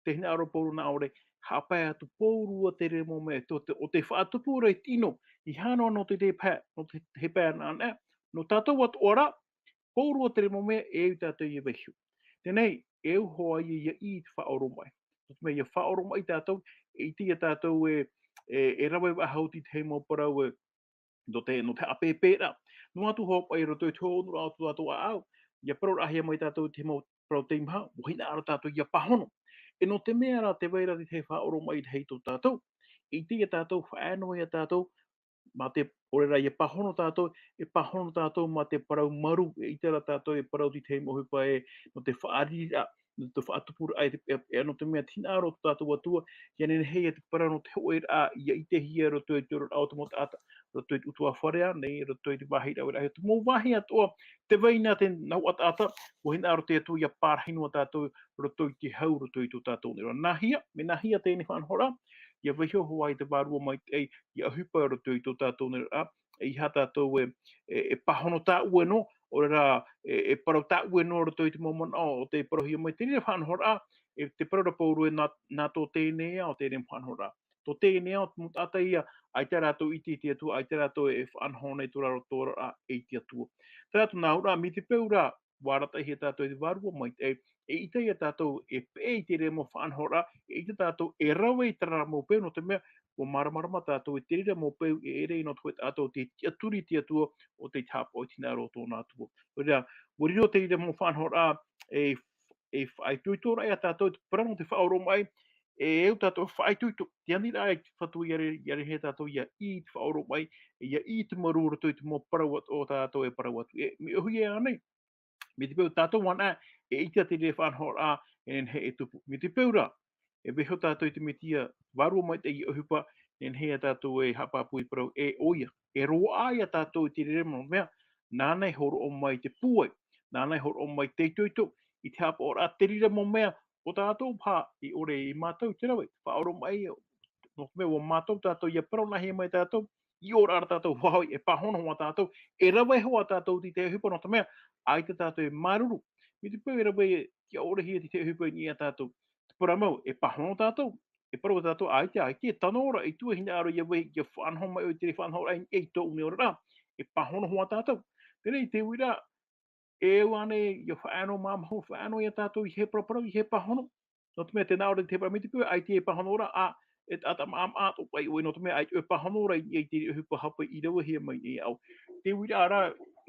Tē hinaʻaro Paulo nā ʻō ra, haʻapae atu pauroa te reira mau mea, tō te, ʻo tē faʻatupu ra i te ʻino, ʻeiaha noa nō te, te pae, nō te, te pae anaʻana, nō tātou atoʻa ra, pauroa te reira mau mea, e au tātou ʻia vaiiho. Teie nei, e au hoʻi ïa, ïa i te faʻaoromaʻi. Nō te mea, ʻia faʻaoromaʻi tātou, e ʻite ïa tātou e, e, e rave faʻahou i te mau parau e, nō te, nō te haʻapēpēraʻa. Noa atu hoʻi paʻi i roto i te hōhonuraʻa o tō tātou ʻāʻau, ʻia parau-raʻahia mai tātou i te mau parau teimaha, ʻua hinaʻaro tātou ʻia pāhono. E nō te mea rā tē vai ra te faʻaoromaʻi i tō tātou, e ʻite ïa tātou, faʻaea noa ïa tātou, mā te, ʻaore rā ʻia pāhono tātou, e pāhono tātou mā te parau marū, e ʻite ra tātou e parau i te mau ʻohipa ē, nō te faʻariri-, nō te faʻatupuraʻa, e, e, e, nō te mea tē hinaʻaro tō tātou Atua, ʻia nehenehe ïa te parau nō te hōʻēraʻa, ʻia ʻitehia i roto i te oraraʻa o te mau taʻata, roto i te ʻutuāfare ānei, roto i te vāhi rave rahi, te mau vāhi atoʻa, tē vai na te nauʻa taʻata, ʻua hinaʻaro te Atua ʻia pārahi noa tātou, roto i te hau, roto i tō tātou nei oraraʻa. Nāhea, mea nāhea teie faʻanahoraʻa, ʻia vaiiho hoʻi te Vārua Maitaʻi, ʻia ʻohipa roto i tō tātou nei oraraʻa, ʻeiaha tātou e, e, e pāhono tāʻue noa, ʻaore rā, e, e parau tāʻue noa roto i te mau manaʻo, ʻo tē parauhia mai te reira faʻanahoraʻa, e tē parau ra Paulo ē nā, nā tō teie nei ao, teie faʻanahoraʻa. Tō teie nei ao, te mau taʻata ïa, ʻaita rātou ʻite i te Atua, ʻaita rātou e faʻanaho nei tō rātou oraraʻa, e i te Atua. Terā tōna auraʻa, mai te peu rā, ʻua arataʻihia tātou e te Vārua Maitaʻi, e ʻite ïa tātou e peʻe i te reira mau faʻanahoraʻa, e ʻite tātou e rave i terā mau peu, nō te mea, ʻua māramarama tātou i te reira mau peu e ʻere nō te hōʻē taʻata ʻo tē tiʻaturi i te Atua, ʻo tē haʻapaʻo i te hinaʻaro o tōna Atua. Nō reira, ʻua riro te reira mau faʻanahoraʻa, e, e faʻaitoitoraʻa ia tātou i te parau nō te faʻaoromaʻi, E au tātou e faʻaitoito, te aniraʻa i te Fatu i are, i are hia tātou ia ʻī i te faʻaoromaʻi, ia ʻī i te marū i roto i te mau parau atoʻa tātou e parau atu. E, mea ʻohi e ānei, mai te peu tātou anaʻe, e ʻaita te reira faʻanahoraʻa, e nehenehe e tupu. Mai te peu rā, e vaiiho tātou i te Mesia, vārua maitaʻi i ʻohipa, e nehenehe ia tātou e haʻapāpū i te parau, e ʻoia, e roaʻa ia tātou i te reira mau mea, nāna e hōroʻa mai te pūai, nāna e hōroʻa mai te itoito, i te haʻapaʻoraʻa te reira mau mea, ʻo tātou paha i ʻore i mātau i te rave, faʻaoromaʻi, nō te mea ʻua mātau tātou, ia parau nāhea mai tātou, i ora ra tātou, vau, e pāhono hoʻi tātou, e rave hoʻi tātou i te ʻohipa, nō te mea, ʻaita tātou e māuruuru. Mai te peu e rave, ʻia ʻorehia te ʻohipa i niʻa ia tātou. Te parau mau, e pāhono tātou, e parau tātou, ʻaita, ʻaita, e tano ra, e tuatāpapa hinaʻaro ia vai, ia faʻanaho mai ʻoe i te reira faʻanahoraʻa i niʻa i tō ʻu nei oraraʻa, e pāhono hoʻi tātou. Teie nei te uiraʻa, e au ānei, ia faʻaea noa māmā, faʻaea noa ia tātou i hea parau, i hea pāhono. Nō te mea, tē nā ʻō ra te parau mai te peu, ʻaita e pāhono ra, ā, e taʻata maʻamaʻa atoʻa paʻi ʻoe, nō te mea, ʻaita e pāhono ra i, i te ʻohipa hape i ravehia mai nei e au. Te uiraʻa rā,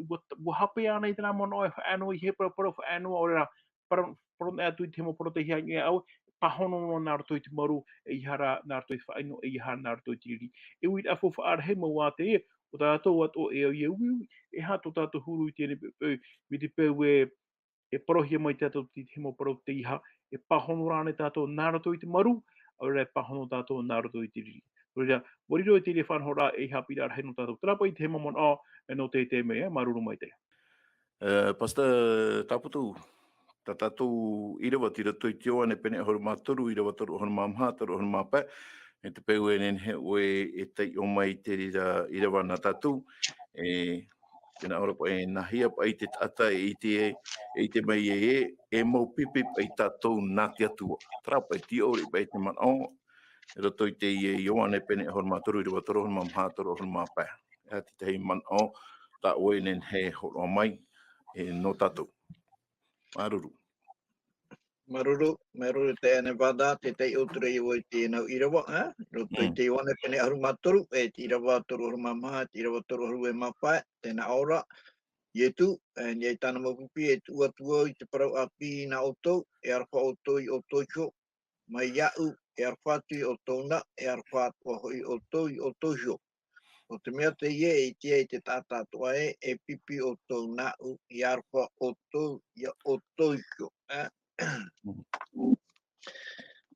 ʻua, ʻua hape ānei terā manaʻo e faʻaea noa i hea parau, faʻaea noa ʻoe ra, parau, parau atu i te mau parau tei hea i niʻa i au, pāhono noa nā roto i te marū, ʻeiaha rā nā roto i te faʻaʻino, ʻeiaha nā roto i te riri. E uiraʻa faufaʻa rahi mau ā teie, ʻo tātou atoʻa e au ia uiui, e aha tō tātou huru i teie nei poʻipoʻi, mai te peu e, e parauhia mai tātou i te mau parau teiaha, e pāhono ra ānei tātou nā roto i te marū, ʻaore rā e pāhono tātou nā roto i te riri. Nō reira, ʻua riro i te reira faʻanahoraʻa ei haʻapiʻiraʻa rahi nō tātou. Terā paʻi te mau manaʻo, e, nō teie mea, māuruuru maitaʻi. E, Pastor Taputu, tā tātou ʻīrava tei roto i te Ioane pene ʻahuru mā toru, ʻīrava toru ʻahuru mā maha, toru ʻahuru mā pae, mai te peu e nehenehe ʻoe e taiʻo mai i te reira ʻīrava nā tātou, e, tē nā ʻō ra paʻi, e nāhea paʻi te taʻata e ʻite, e ʻite mai e, e, e mau pipi paʻi tātou nā te Atua. Terā paʻi, tē ʻore paʻi te manaʻo, i roto i teie Ioane pene ʻahuru mā toru, ʻīrava toru ʻahuru mā maha, toru ʻahuru mā pae. E aha te tahi manaʻo tā ʻoe e nehenehe e hōroʻa mai, e, nō tātou. Māuruuru. Māuruuru, māuruuru te Nevada, tē taiʻo atu ra vau i teie nau ʻīrava, ā? I roto i Mm. te Ioane pene ʻahuru mā toru, e te ʻīrava toru ʻahuru mā maha, te ʻīrava toru ʻahuru mā pae, tē nā ʻō ra, Ietu, e, i niʻa i tāna mau pipi, e tuʻu atu vau i te parau ʻāpī nā ʻoutou, e aroha ʻoutou i ʻoutou iho, mai iāʻu, e aroha atu i ʻoutou na, e aroha atoʻa hoʻi ʻoutou i ʻoutou iho. ʻO te mea teie, e ʻite ai te taʻata atoʻa ē, e pipi ʻoutou nāʻu, e aroha ʻoutou ia ʻoutou iho. Ā? Mm.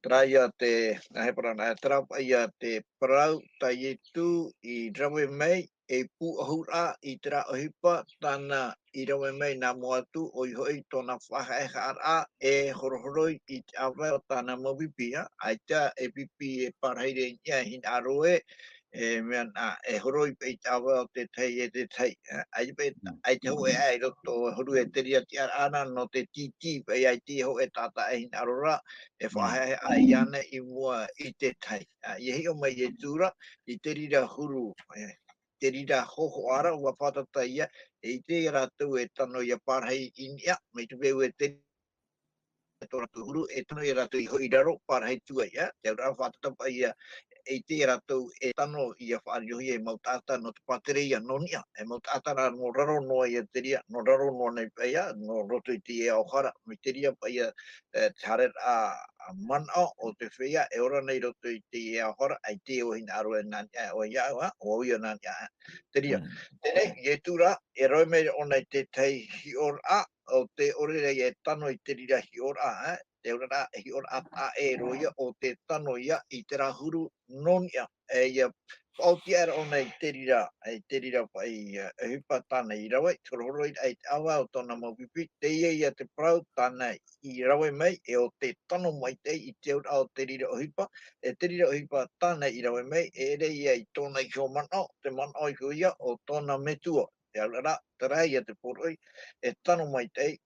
Terā ia te, nā he parau, nā, terā ia te parau tā Ietu i rave mai, ei pūʻohuraʻa i terā ʻohipa tāna i rave mai nā mua atu, ʻoia hoʻi tōna faʻahaʻehaʻaraʻa e horohoroi i te ʻāvae o tāna mau pipi, ā, ʻaita e pipi e pārahi ra i niʻa, e hinaʻaro ē, e mea nā, e horoi paʻi i te ʻāvae o te tahi e te tahi, ā, ʻaita paʻi, Mm. ʻaita hōʻē aʻe i roto, e huru e te reira tiʻaraʻa nā, nō te tītī paʻi, ʻaita hōʻē taʻata e hinaʻaro ra, e Mm. faʻahaʻehaʻa iāna i mua i te tahi. Ā, ʻia hiʻo mai Ietu ra, i te reira huru, e, te reira hōhoʻa ra, ʻua fātata ia, e ʻite ia rātou e tano ia pārahi i niʻa, mai te peu e te tō rātou huru, e tano ia rātou i hoʻi i raro, pārahi atu ai, ā, te auraʻa fātata paʻi ia, e ʻite ia rātou e tano ia faʻarirohia e mau taʻata nō te pātireia nō niʻa, e mau taʻata rā nō raro noa ia te reira, nō raro noa nei paʻi ia, nō roto i te ao hara, mai te reira paʻi ia, e, te haereraʻa manaʻo o te feiā, e ora nei roto i te ao hara, ʻaita e hinaʻaro e nā niʻa ʻoe iāʻu, ā, ʻo au ia nā niʻa, ā, te reira. Mm. Teie nei, Ietu rā, e rave mai ʻōna i te tahi hiʻoraʻa, ʻo tē ʻore ra ia e tano i te reira hiʻoraʻa, ā, te auraʻa, hiʻoraʻa taʻa ʻē roa ia, ʻo tē tano ia i terā huru nō niʻa, e, ʻia faʻaoti aʻera ʻōna i te reira, i te reira paʻi, e, ʻohipa tāna i rave, te horohororaʻa i te ʻāvae o tōna mau pipi, teie ia te parau tāna i rave mai, e ʻo tē tano maitaʻi i te auraʻa o te reira ʻohipa, e te reira ʻohipa tāna i rave mai, e ʻere ia i tōna iho manaʻo, te manaʻo iho ia o tōna metua, te auraʻa, terā ia te poroʻi, e tano maitaʻi,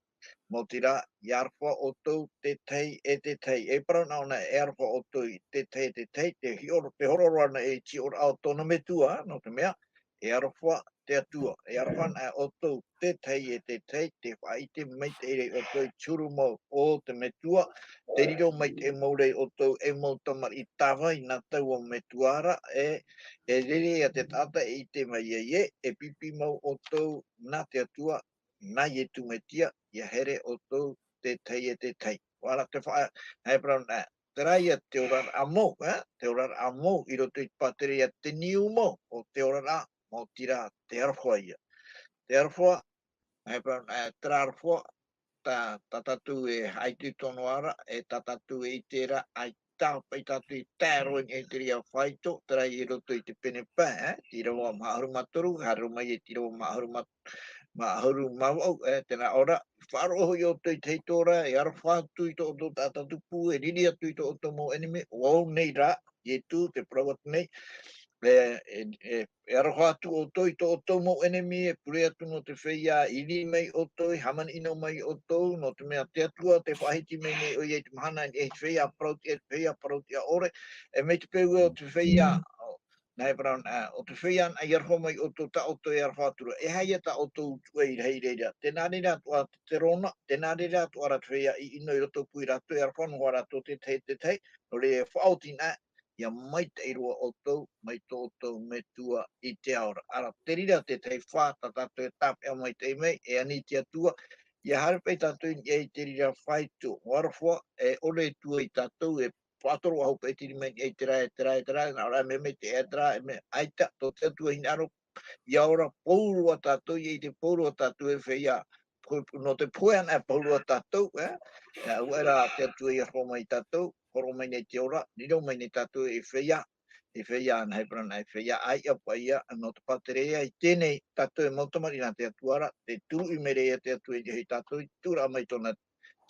maoti rā, ʻia aroha ʻoutou te tahi e te tahi. E parau nā ʻōna, e aroha ʻoutou i te tahi e te tahi, te hiʻo-, te horohoro ana i te hiʻoraʻa o tōna metua, nō te mea, e aroha te Atua, e aroha ana ʻoutou te tahi e te tahi, tē faʻaʻite maitaʻi ra ʻoutou i te huru mau o te metua, tē riro maitaʻi mau ra ʻoutou ei mau tamariʻi tāvai nā taua metua ra, e, e rere ia te taʻata e ʻite mai ai ē, e pipi mau ʻoutou nā te Atua, nā Ietu Mesia, ʻia here ʻoutou te tahi e te tahi. ʻUa ara te faʻa-, nā he parau nā, terā ia te oraraʻa mau, e, te oraraʻa mau i roto i te pātereia te niu mau o te oraraʻa, maoti rā te aroha ia. Te aroha, e, e, terā aroha, tā, tā tātou e haʻaitoito noa ra, e tā tātou e ʻite ra, ʻaita paʻi tātou i tae roa i niʻa i te reira faito, terā i roto i te pene pae, e, te ʻīrava maha ʻahuru mā toru, haere roa mai i te ʻīrava maha ʻahuru mā, maha ʻahuru mā vaʻu, e, tē nā ʻō ra, faʻaroʻo hoʻi ʻoutou i te hītori, e aroha atu i tō ʻoutou taʻata tupu, e riri atu i tō ʻoutou mau ʻenemi, ʻo vau nei rā, Ietu, tē parau atu nei, e, e, e, e aroha atu ʻoutou i tō ʻoutou mau ʻenemi, e pure atu nō te feiā i ʻiri mai ʻoutou, i hāmani noa mai ʻoutou, nō te mea te Atua, tē faʻahiti mai nei ʻoia i te mahana, e te feiā parauʻtiʻa, e te feiā parauʻtiʻa ʻore, e mai te peu ē ʻo te feiā, ʻo, nā e parau, ā, ʻo te feiā anaʻe i aroha mai ʻoutou, tā ʻoutou e aroha atu ra. E aha ia tā ʻoutou tuʻu i reira i reira? Tē nā reira atoʻa te terona, tē nā reira atoʻa ra te feiā i ʻino i roto pū ia rātou, e aroha noa rātou te tahi, te tahi, nō reira e faʻaoti anaʻe, ʻia maitaʻi roa ʻoutou, mai tō ʻoutou Metua i te ao ra. Ara, te reira te tahi fā, tā tātou e tāpeʻa maitaʻi mai, e ani i te Atua, ʻia haere paʻi tātou i niʻa i te reira faito, ʻo aroha, e ʻore atu ai tātou, e faʻatoro ʻahu paʻi te rima i niʻa i terā, e terā, e terā, nā ʻō ra mea maitaʻi, e terā, e mea ʻaita, tō te Atua hinaʻaro, ʻia ora pauroa tātou, ʻia ʻite pauroa tātou e feiā, po-, nō te pohe anaʻe pauroa tātou, e? E, ʻua ʻere te Atua i aroha mai ia tātou, horo mai nei te ora, riro mai nei tātou e feiā, e feiā anaʻe, e parau anaʻe, e feiā ʻāiʻa paʻi ia, nō te pātereia i teie nei, tātou e mau tamariʻi nā te Atua ra, tē turuʻi mai ra ia te Atua i niʻa ia tātou, i te tūraʻa mai tōna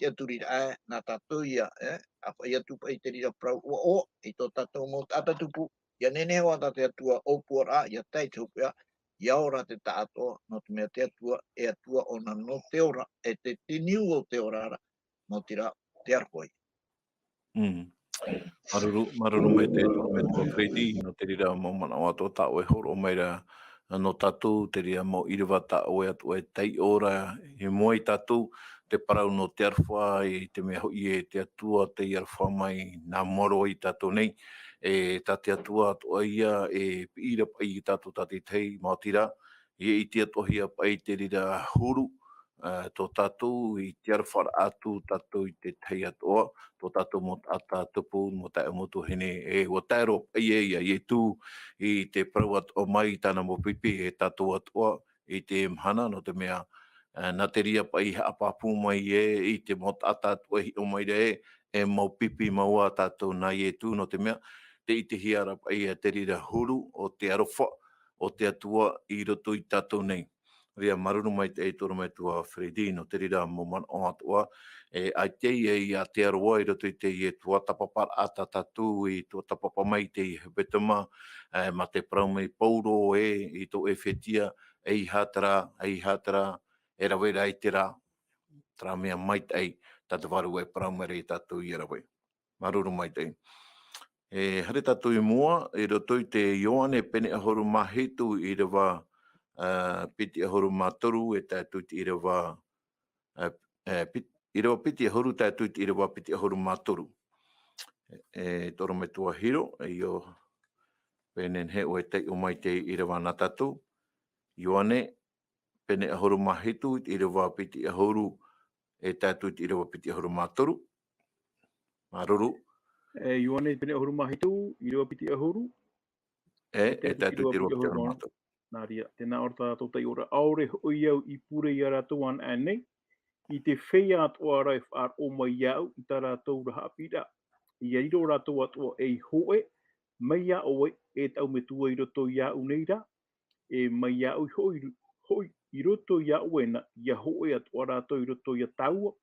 tiʻaturiraʻa, e, nā tātou ia, e, ʻa faʻaʻite atu paʻi te reira parau ʻoaʻoa, i tō tātou mau taʻata tupu, ʻia nehenehe hoʻi tā te Atua ʻōpuaraʻa, ʻia tae i te hopeʻa, ʻia ora te taʻatoʻa, nō te mea te Atua, e Atua ʻōna nō te ora, e te, te niu o te ora ra, maoti rā, te aroha ia. Mm. Māuruuru, māuruuru maitaʻi tō ʻoe metua Freddy, nō te reira mau manaʻo atoʻa tā ʻoe e hōroʻa mai ra, nō tātou, te reira mau ʻīrava tā ʻoe atoʻa e taiʻo ra, i mua ia tātou, te parau nō te aroha, i te mea hoʻi ē te Atua tei aroha mai, nā mua roa ia tātou nei, e tā te Atua atoʻa ia, e piʻi ra paʻi ia tātou tātaʻitahi, maoti rā, ʻia ʻite atoʻahia paʻi te reira huru, ā, tō tātou i te aroha atu tātou i te tahi atoʻa, tō tātou mau taʻata tupu, mau taeaʻe, mau tuahine, e ʻua tae roa paʻi ē ia Ietu i te parau atoʻa mai i tāna mau pipi e tātou atoʻa i teie mahana, nō te mea, ā, nā te reira paʻi haʻapāpū mai ē i te mau taʻata atoʻa e hiʻo mai ra ē, e mau pipi mau ā tātou nā Ietu, nō te mea, tē ʻitehia ra paʻi ia te reira huru o te aroha o te Atua i roto ia tātou nei. Reira, māuruuru maitaʻi tō ʻoe metua Freddy, nō te reira mau manaʻo atoʻa, e, ʻaita ia, ʻia Aotearoa i roto i teie tuatāpaparaʻa tā tātou i tuatāpapa mai i teie hepetoma, e, mā te parau mai Paulo ē, i tō ʻEfetia, ʻeiaha terā, ʻeiaha terā, e rave ra i terā, terā mea maitaʻi, tā te Vārua e parau mai ra ia tātou ʻia rave. Māuruuru maitaʻi. E, haere tātou i mua, i roto i te Ioane pene ʻahuru mā hitu ʻīrava, ā, piti ʻahuru mā toru, e tae atu i te ʻīrava, ā, ā, pit-, ʻīrava piti ʻahuru tae atu i te ʻīrava piti ʻahuru mā toru. E, tō ʻoe metua Hiro, ʻio, pēnei nei ʻoe e taiʻo mai i te ʻīrava nā tātou. Ioane, pene ʻahuru mā hitu, ʻīrava piti ʻahuru, e tae atu i te ʻīrava piti ʻahuru mā toru. Māuruuru. E, Ioane pene ʻahuru mā hitu, ʻīrava piti ʻahuru. E, e tae atu i te ʻīrava piti ʻahuru mā toru. Nā reira, tē nā ʻō ra tā tātou taiʻoraʻa, ʻaore hoʻi au i pure ia rātou anaʻe nei, i te feiā atoʻa ra e faʻaroʻo mai iāʻu i tā rātou ra haʻapiʻiraʻa. ʻIa riro rātou atoʻa ei hōʻē, mai iā ʻoe, e tāʻu Metua i roto iāʻu nei rā, e mai iāʻu hoʻi, hoʻi i roto iā ʻoe na, ʻia hōʻē atoʻa rātou i roto iā tāua,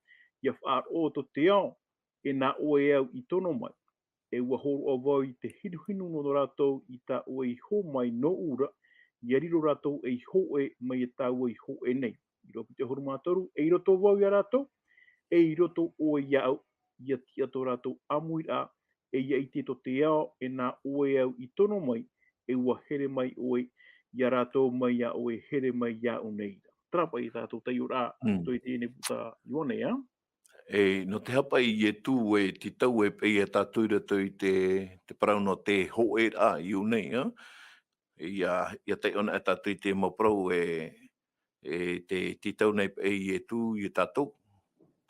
ʻia faʻaroʻo tō te ao, e nā ʻoe au i tono mai. E ʻua hōroʻa vau i te hinuhinu nō rātou i tā ʻoe i hō mai nōʻu ra, ʻia riro rātou ei hōʻē mai iā tāua i hōʻē nei. ʻĪrava piti ʻahuru mā toru, e i roto vau iā rātou, e i roto ʻoe iāʻu, ʻia tiʻa tō rātou ʻāmuiraʻa, e ʻia ʻite tō te ao, e nā ʻoe au i tono mai, e ʻua here mai ʻoe iā rātou mai iā ʻoe e here mai iāʻu nei ra. Terā paʻi tā tātou taiʻoraʻa, Mm. tō i teie nei puta Ioane, ā? E, nō te aha paʻi Ietu e tītau ai paʻi ia tātou i roto i te, te parau nō te hōʻēraʻa i ʻō nei, ā? ʻIa, ʻia taiʻo anaʻe tātou i te mau parau e, e tē tītau nei paʻi Ietu ia tātou.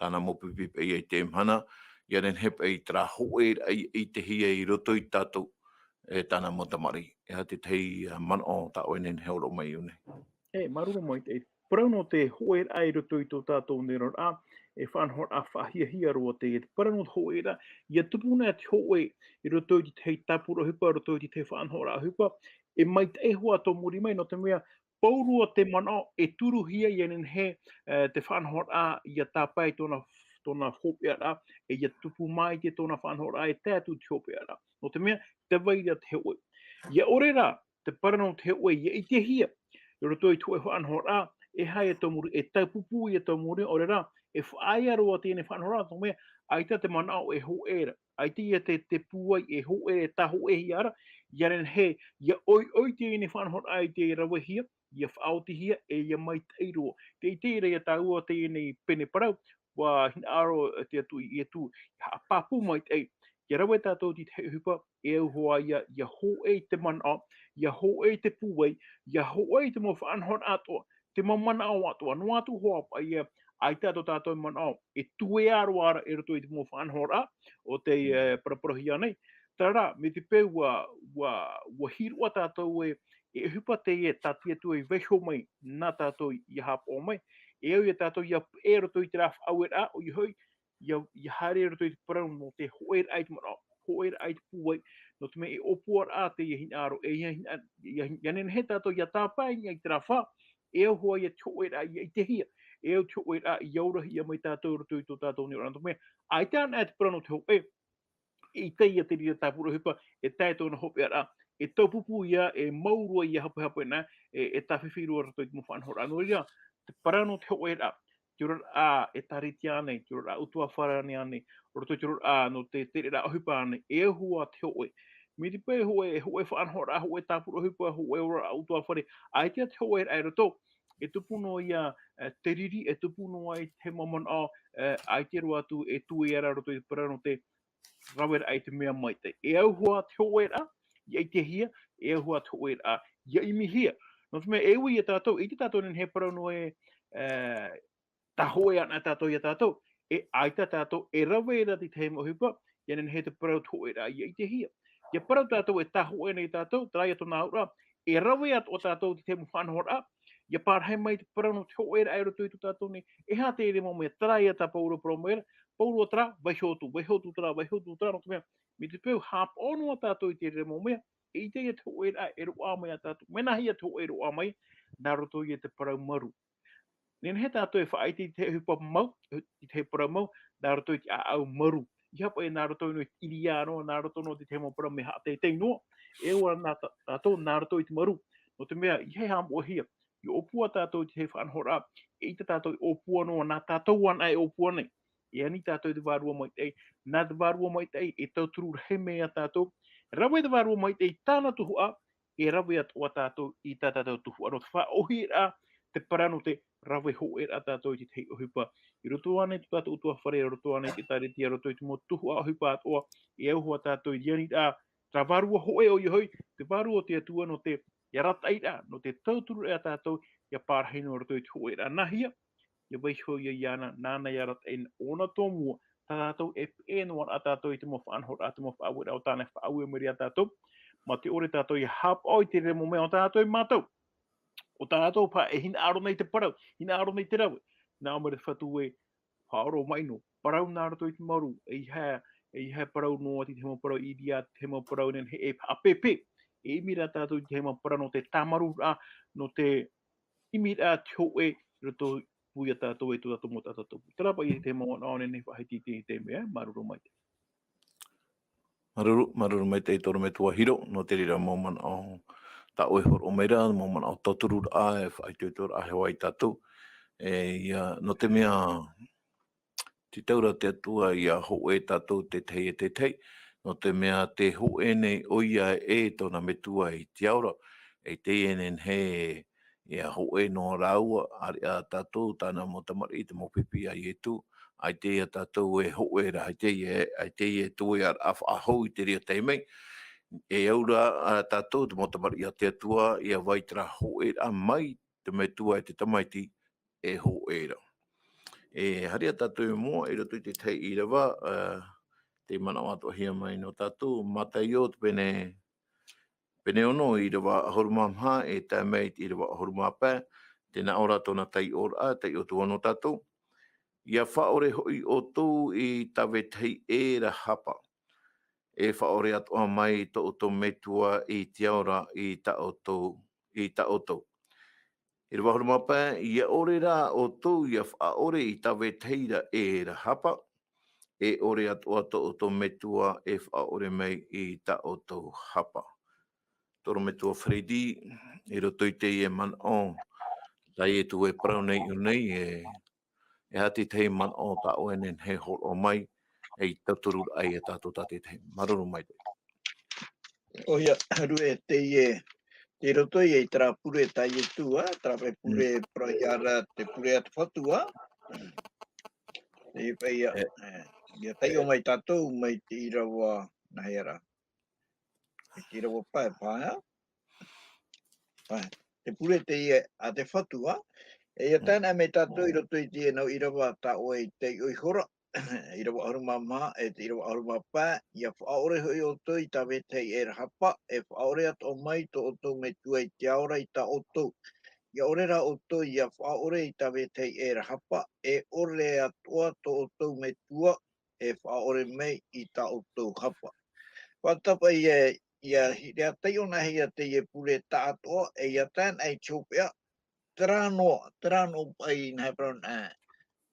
Tāna mau pipi paʻi i teie mahana, ia nehenehe paʻi terā hōʻēraʻa i, i te hia i roto i tātou, e tāna mau tamariʻi. E aha te tahi, ā, manaʻo tā ʻoe nehenehe e hōroʻa mai i ʻō nei? E, māuruuru maitaʻi. Parau nō te hōʻēraʻa i roto i tō tātou nei oraraʻa, e faʻanahoraʻa faʻahiahia roa teie. Parau nō te hōʻēraʻa, ia tupu na te hōʻē i roto i te tahi tāpura ʻohipa, i roto i te tahi faʻanahoraʻa ʻohipa, e maitaʻi hoʻi tō muri mai, nō te mea, pauroa te manaʻo e turuhia ia nehenehe, e, te faʻanahoraʻa, ia tāpae tōna, tōna hopeʻaraʻa, e ia tupu maitaʻi tōna faʻanahoraʻa, e tae atu i te hopeʻaraʻa. Nō te mea, tē vai ra te hōʻē. Ia ʻore rā, te parau nō te hōʻē, ia ʻitehia. I roto i te hōʻē faʻanahoraʻa, e aha ia tō muri, e taupupū ia tō muri, ʻaore rā, e faʻaea roa teie nei faʻanahoraʻa, nō te mea, ʻaita te manaʻo e hōʻē ra. ʻAita ia te, te pūai e hōʻē, e tāhōʻēhia ra, ia nehenehe, ia ʻoiʻoi teie nei faʻanahoraʻa i te ravehia, ia faʻaotihia, e ia maitaʻi roa. Tē ʻite ra ia tāua teie nei pene parau, ʻua hinaʻaro te Atua i Ietu, ia haʻapāpū maitaʻi. Ia rave tātou i te tahi ʻohipa, e au hoʻi ia, ia hōʻē i te manaʻo, ia hōʻē i te pūai, ia hōʻē i te mau faʻanahoraʻa atoʻa, te mau manaʻo atoʻa, noa atu hoʻi paʻi ia, ʻaita tō tātou manaʻo, e tuea roa ra i roto i te mau faʻanahoraʻa, o tei, Mm. e, paraparauhia nei. Terā rā, mai te peu ʻua, ʻua, ʻua hīroʻa tātou e, e ʻohipa teie tā te Atua i vaiiho mai, nā tātou ia haʻapaʻo mai, e au ia tātou ia peʻe i roto i terā faʻaueraʻa, ʻoia hoʻi, ia, ia haere i roto i te parau nō te hōʻēraʻa i te manaʻo, hōʻēraʻa i te pūai, nō te mea e ʻōpuaraʻa teie hinaʻaro, e ia hina-, ia, ia nehenehe tātou ia tāpae i terā fā, e au hoʻi ia te hōʻēraʻa ia ʻitehia, e au te hōʻēraʻa ia aurahia mai tātou i roto i tō tātou nei oraraʻa, nō te mea, ʻaita anaʻe te parau nō te hōʻē, e ʻita ia te reira tāpura ʻohipa, e tae tōna hopeʻaraʻa, e taupupū ia, e mau roa ia hapehape na, e, e tāfifi roa i roto i te mau faʻanahoraʻa. Nō reira, te parau nō te hōʻēraʻa, te oraraʻa ʻĒtārētia ānei, te oraraʻa ʻutuāfare ānei, i roto i te oraraʻa nō te tereraʻa ʻohipa ānei, e au hoʻi te hōʻē. Mai te peu hōʻē, hōʻē faʻanahoraʻa, hōʻē tāpura ʻohipa, hōʻē oraraʻa ʻutuāfare, ʻaita te hōʻēraʻa i roto, e tupu noa ia, e, te riri, e tupu noa i te mau manaʻo, e, ʻaita roa atu e tuea ra i roto i te parau nō te raveraʻa i te mea maitaʻi. E au hoʻi te hōʻēraʻa, ia ʻitehia, e au hoʻi te hōʻēraʻa, ia ʻimihia. Nō te mea, e ui ia tātou, ʻite tātou nehenehe parau noa e, e, tāhōʻē anaʻe tātou ia tātou, e ʻaita tātou, e rave ra i te tahi mau ʻohipa, ia nehenehe te parau te hōʻēraʻa, ia ʻitehia. Ia parau tātou e tāhōʻē nei tātou, terā ia tōna auraʻa, e rave atoʻa tātou i te tahi mau faʻanahoraʻa, ia parahi mai te parau nō te hōʻēraʻa i roto i tō tātou nei, e aha te reira mau mea, terā ia tā Pauro e parau mai ra, Pauro terā, vaiiho atu, vaiiho atu terā, vaiiho atu terā, nō te mea, mai te peu haʻapaʻo noa tātou i te reira mau mea, e ʻite ia te hōʻēraʻa e roaʻa mai ia tātou. Mea nāhea te hōʻē e roaʻa mai, nā roto ia i te parau marū. Nehenehe tātou e faʻaʻite i te ʻohipa mau, i te parau mau, nā roto i te ʻāʻau marū. ʻEiaha paʻi nā roto noa i te ʻiriā noa, nā roto noa i te mau parau mea haʻateitei noa, e ʻua nā tā-, tātou nā roto i te marū. Nō te mea, ʻeiaha e haʻamoʻehia, ʻia ʻōpua tātou i te faʻanahoraʻa, e ʻita tātou e ʻōpua noa, nā tātou anaʻe e ʻōpua nei. E ani tātou i te Vārua Maitaʻi, nā te Vārua Maitaʻi e tauturu rahi mai ia tātou. Rave te Vārua Maitaʻi i tāna tuhaʻa, e rave atoʻa tātou i tā tātou tuhaʻa. Nō te faʻaʻohiraʻa, te parau nō te rave hōʻēraʻa tātou i te tahi ʻohipa. I roto ānei tō tātou ʻutuāfare, i roto ānei i te ʻĒtārētia, i roto i te mau tuhaʻa ʻohipa atoʻa, e au hoʻi tātou i te aniraʻa, terā vārua hōʻē ʻoia hoʻi, te Vārua o te Atua nō te arataʻiraʻa, nō te tauturu ia tātou, ʻia parahi noa i roto i te hōʻēraʻa. Nāhea, ʻia vaiiho ia iāna, nāna ia arataʻi, ʻōna tōmua, tā tātou e peʻe noa ra tātou i te mau faʻanahoraʻa, te mau faʻaueraʻa o tāna e faʻaue mai ra ia tātou, mā te ʻore tātou ʻia haʻapaʻo i te reira mau mea o tātou e mātau. ʻO tātou paʻi e hinaʻaro nei te parau, hinaʻaro nei te rave, nā ʻō mai ra te Fatu ē, faʻaroʻo mai noa, parau nā roto i te marū, ʻeiaha, ʻeiaha e parau noa i te mau parau ʻiriā, te mau parau nehenehe e haʻapēpē, e ʻimi ra tātou i te mau parau nō te tāmarūraʻa, nō te ʻimiraʻa te hōʻē i roto pū ia tātou e tō tātou mau taʻata tupu. Terā paʻi te mau manaʻo nehenehe faʻahiti i te, i te mea, māuruuru maitaʻi. Māuruuru, māuruuru maitaʻi tō ʻorometua Hiro, nō te reira mau manaʻo tā ʻoe e hōroʻa mai ra, mau manaʻo tautururaʻa, e faʻaitoitoraʻa hoʻi ia tātou. E, ʻia, nō te mea, titau ra te Atua ʻia hōʻē tātou te tahi e te tahi, nō te mea tē hōʻē nei ʻoia ē tōna Metua i te ao ra, e teie nehenehe ʻia hōʻē noa rāua, ʻāreʻa tātou, tāna mau tamariʻi, te mau pipi a Ietu, ʻaita ia tātou e hōʻē ra, ʻaita ia, ʻaita ia e tuea ra faʻahou i te reira taime. E au ra, ā, tātou, te mau tamariʻi a te Atua, ʻia vai terā hōʻēraʻa mai te Metua e te Tamaiti, e hōʻē ra. E haere ā tātou i mua, i roto i te tahi ʻīrava, ā, tei manaʻo atoʻa hia mai nō tātou, Mataio te pene, pene ono, ʻīrava ʻahuru mā maha, e tae mai i te ʻīrava ʻahuru mā pae, tē nā ʻō ra tōna taiʻoraʻa, taiʻo atu nō tātou. ʻIa faʻaʻore hoʻi ʻoutou i tā vetahi ʻē ra hapa. E faʻaʻore atoʻa mai tō ʻoutou Metua i te ao ra i tā ʻoutou, i tā ʻoutou. ʻĪrava ʻahuru mā pae, ʻia ʻore rā ʻoutou ʻia faʻaʻore i tā vetahi ra ʻē ra hapa, e ʻore atoʻa tō ʻoutou Metua e faʻaʻore mai i tā ʻoutou hapa. Tō ʻorometua Freddy, i roto i teie manaʻo, tā Ietu e parau nei iho nei, e, e aha te tahi manaʻo tā ʻoe e nehenehe e hōroʻa mai, ei tauturu ai e tātou tā te tahi. Māuruuru maitaʻi. ʻOia, Rue, teie, tei roto ia i terā pure tā Ietu, ā, terā paʻi pure, mm, parau ia ra te pure a te Fatu, ā. Teie paʻi ia, e, e, ʻia taiʻo mai tātou mai te ʻīrava, nā hea ra. Mai te ʻīrava pae, pae, ā. Pae. Te pure teie a te Fatu, ā. E ʻia tae noa mai tātou i roto i teie nau ʻīrava tā ʻoe i taiʻo iho ra, ʻīrava ʻahuru mā maha, e te ʻīrava ʻahuru mā pae, ʻia faʻaʻore hoʻi ʻoutou i tā vetahi ʻē ra hapa, e faʻaʻore atoʻa mai tō ʻoutou Metua i te ao ra i tā ʻoutou. ʻIa ʻore rā ʻoutou ʻia faʻaʻore i tā vetahi ʻē ra hapa, e ʻore atoʻa tō ʻoutou Metua e faʻaʻore mai i tā ʻoutou hapa. Faʻatapaʻi e, ʻia hi-, ʻia taiʻo nā hea teie pure taʻatoʻa, e ʻia tae noa i te hopeʻa, terā noa, terā noa paʻi nā hea parau, ā,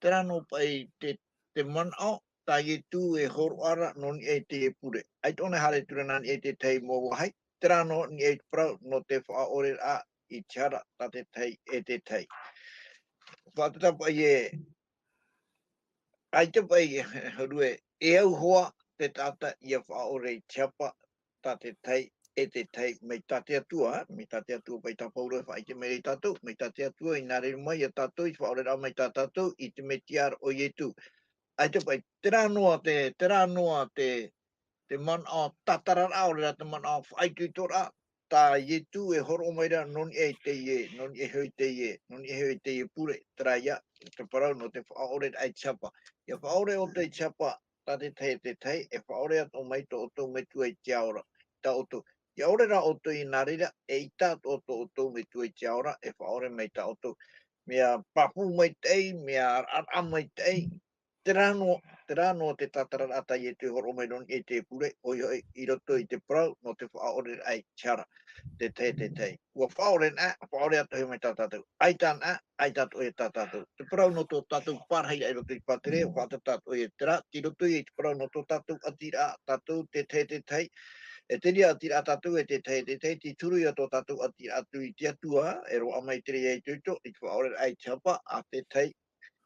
terā noa paʻi te, te manaʻo, tā Ietu e hōroʻa ra nō niʻa i teie pure. ʻAita ʻōna e haere atu ra nā niʻa i te tahi mau vāhi, terā noa niʻa i te parau nō te faʻaʻoreraʻa i te hara tā te tahi e te tahi. Faʻatapaʻi e, ʻaita paʻi, Rue, e au hoʻi te taʻata ʻia faʻaʻore i te hapa tā te tahi e te tahi, mai tā te Atua, mai tā te Atua paʻi tā Pauro e faʻaʻite mai ra ia tātou, mai tā te Atua i nā reira mai ia tātou i te faʻaʻoreraʻa mai tā tātou i te Mesia ra ʻo Ietu. ʻAita paʻi, terā noa te, terā noa te, te manaʻo tātararaʻa, ʻaore rā te manaʻo faʻaitoitoraʻa, tā Ietu e hōroʻa mai ra nō niʻa i teie, nō niʻa iho i teie, nō niʻa iho i teie pure, terā ia, te parau nō te faʻaʻoreraʻa i te hapa. ʻIa faʻaʻore ʻoutou i te hapa, tā te tahi e te tahi, e faʻaʻore atoʻa mai tō ʻoutou Metua i te ao ra, tā ʻoutou. ʻIa ʻore rā ʻoutou i nā reira, eʻita atoʻa tō ʻoutou Metua i te ao ra, e faʻaʻore mai tā ʻoutou. Mea pāpū maitaʻi, mea raʻaraʻa maitaʻi, terā noa, terā noa te tātararaʻa tā Ietu e hōroʻa mai nō niʻa i te pure, ʻoia hoʻi, i roto i te parau nō te faʻaʻoreraʻa i te hara, te tahi, te tahi. ʻUa faʻaʻore na, faʻaʻore atoʻa mai tā tātou. ʻAita na, ʻaita atoʻa tā tātou. Te parau nō tō tātou parahiraʻa i roto i te pātireia, ʻua faʻataʻa atoʻa ia terā, tei roto ia i te parau nō tō tātou ʻatiraʻa, tātou te tahi, te tahi. E te reira ʻatiraʻa tātou e te tahi, te tahi, tei turu ia tō tātou ʻatiraʻa atu i te Atua, e roaʻa mai te reira itoito, i te faʻaʻoreraʻa i te hapa, a te tahi,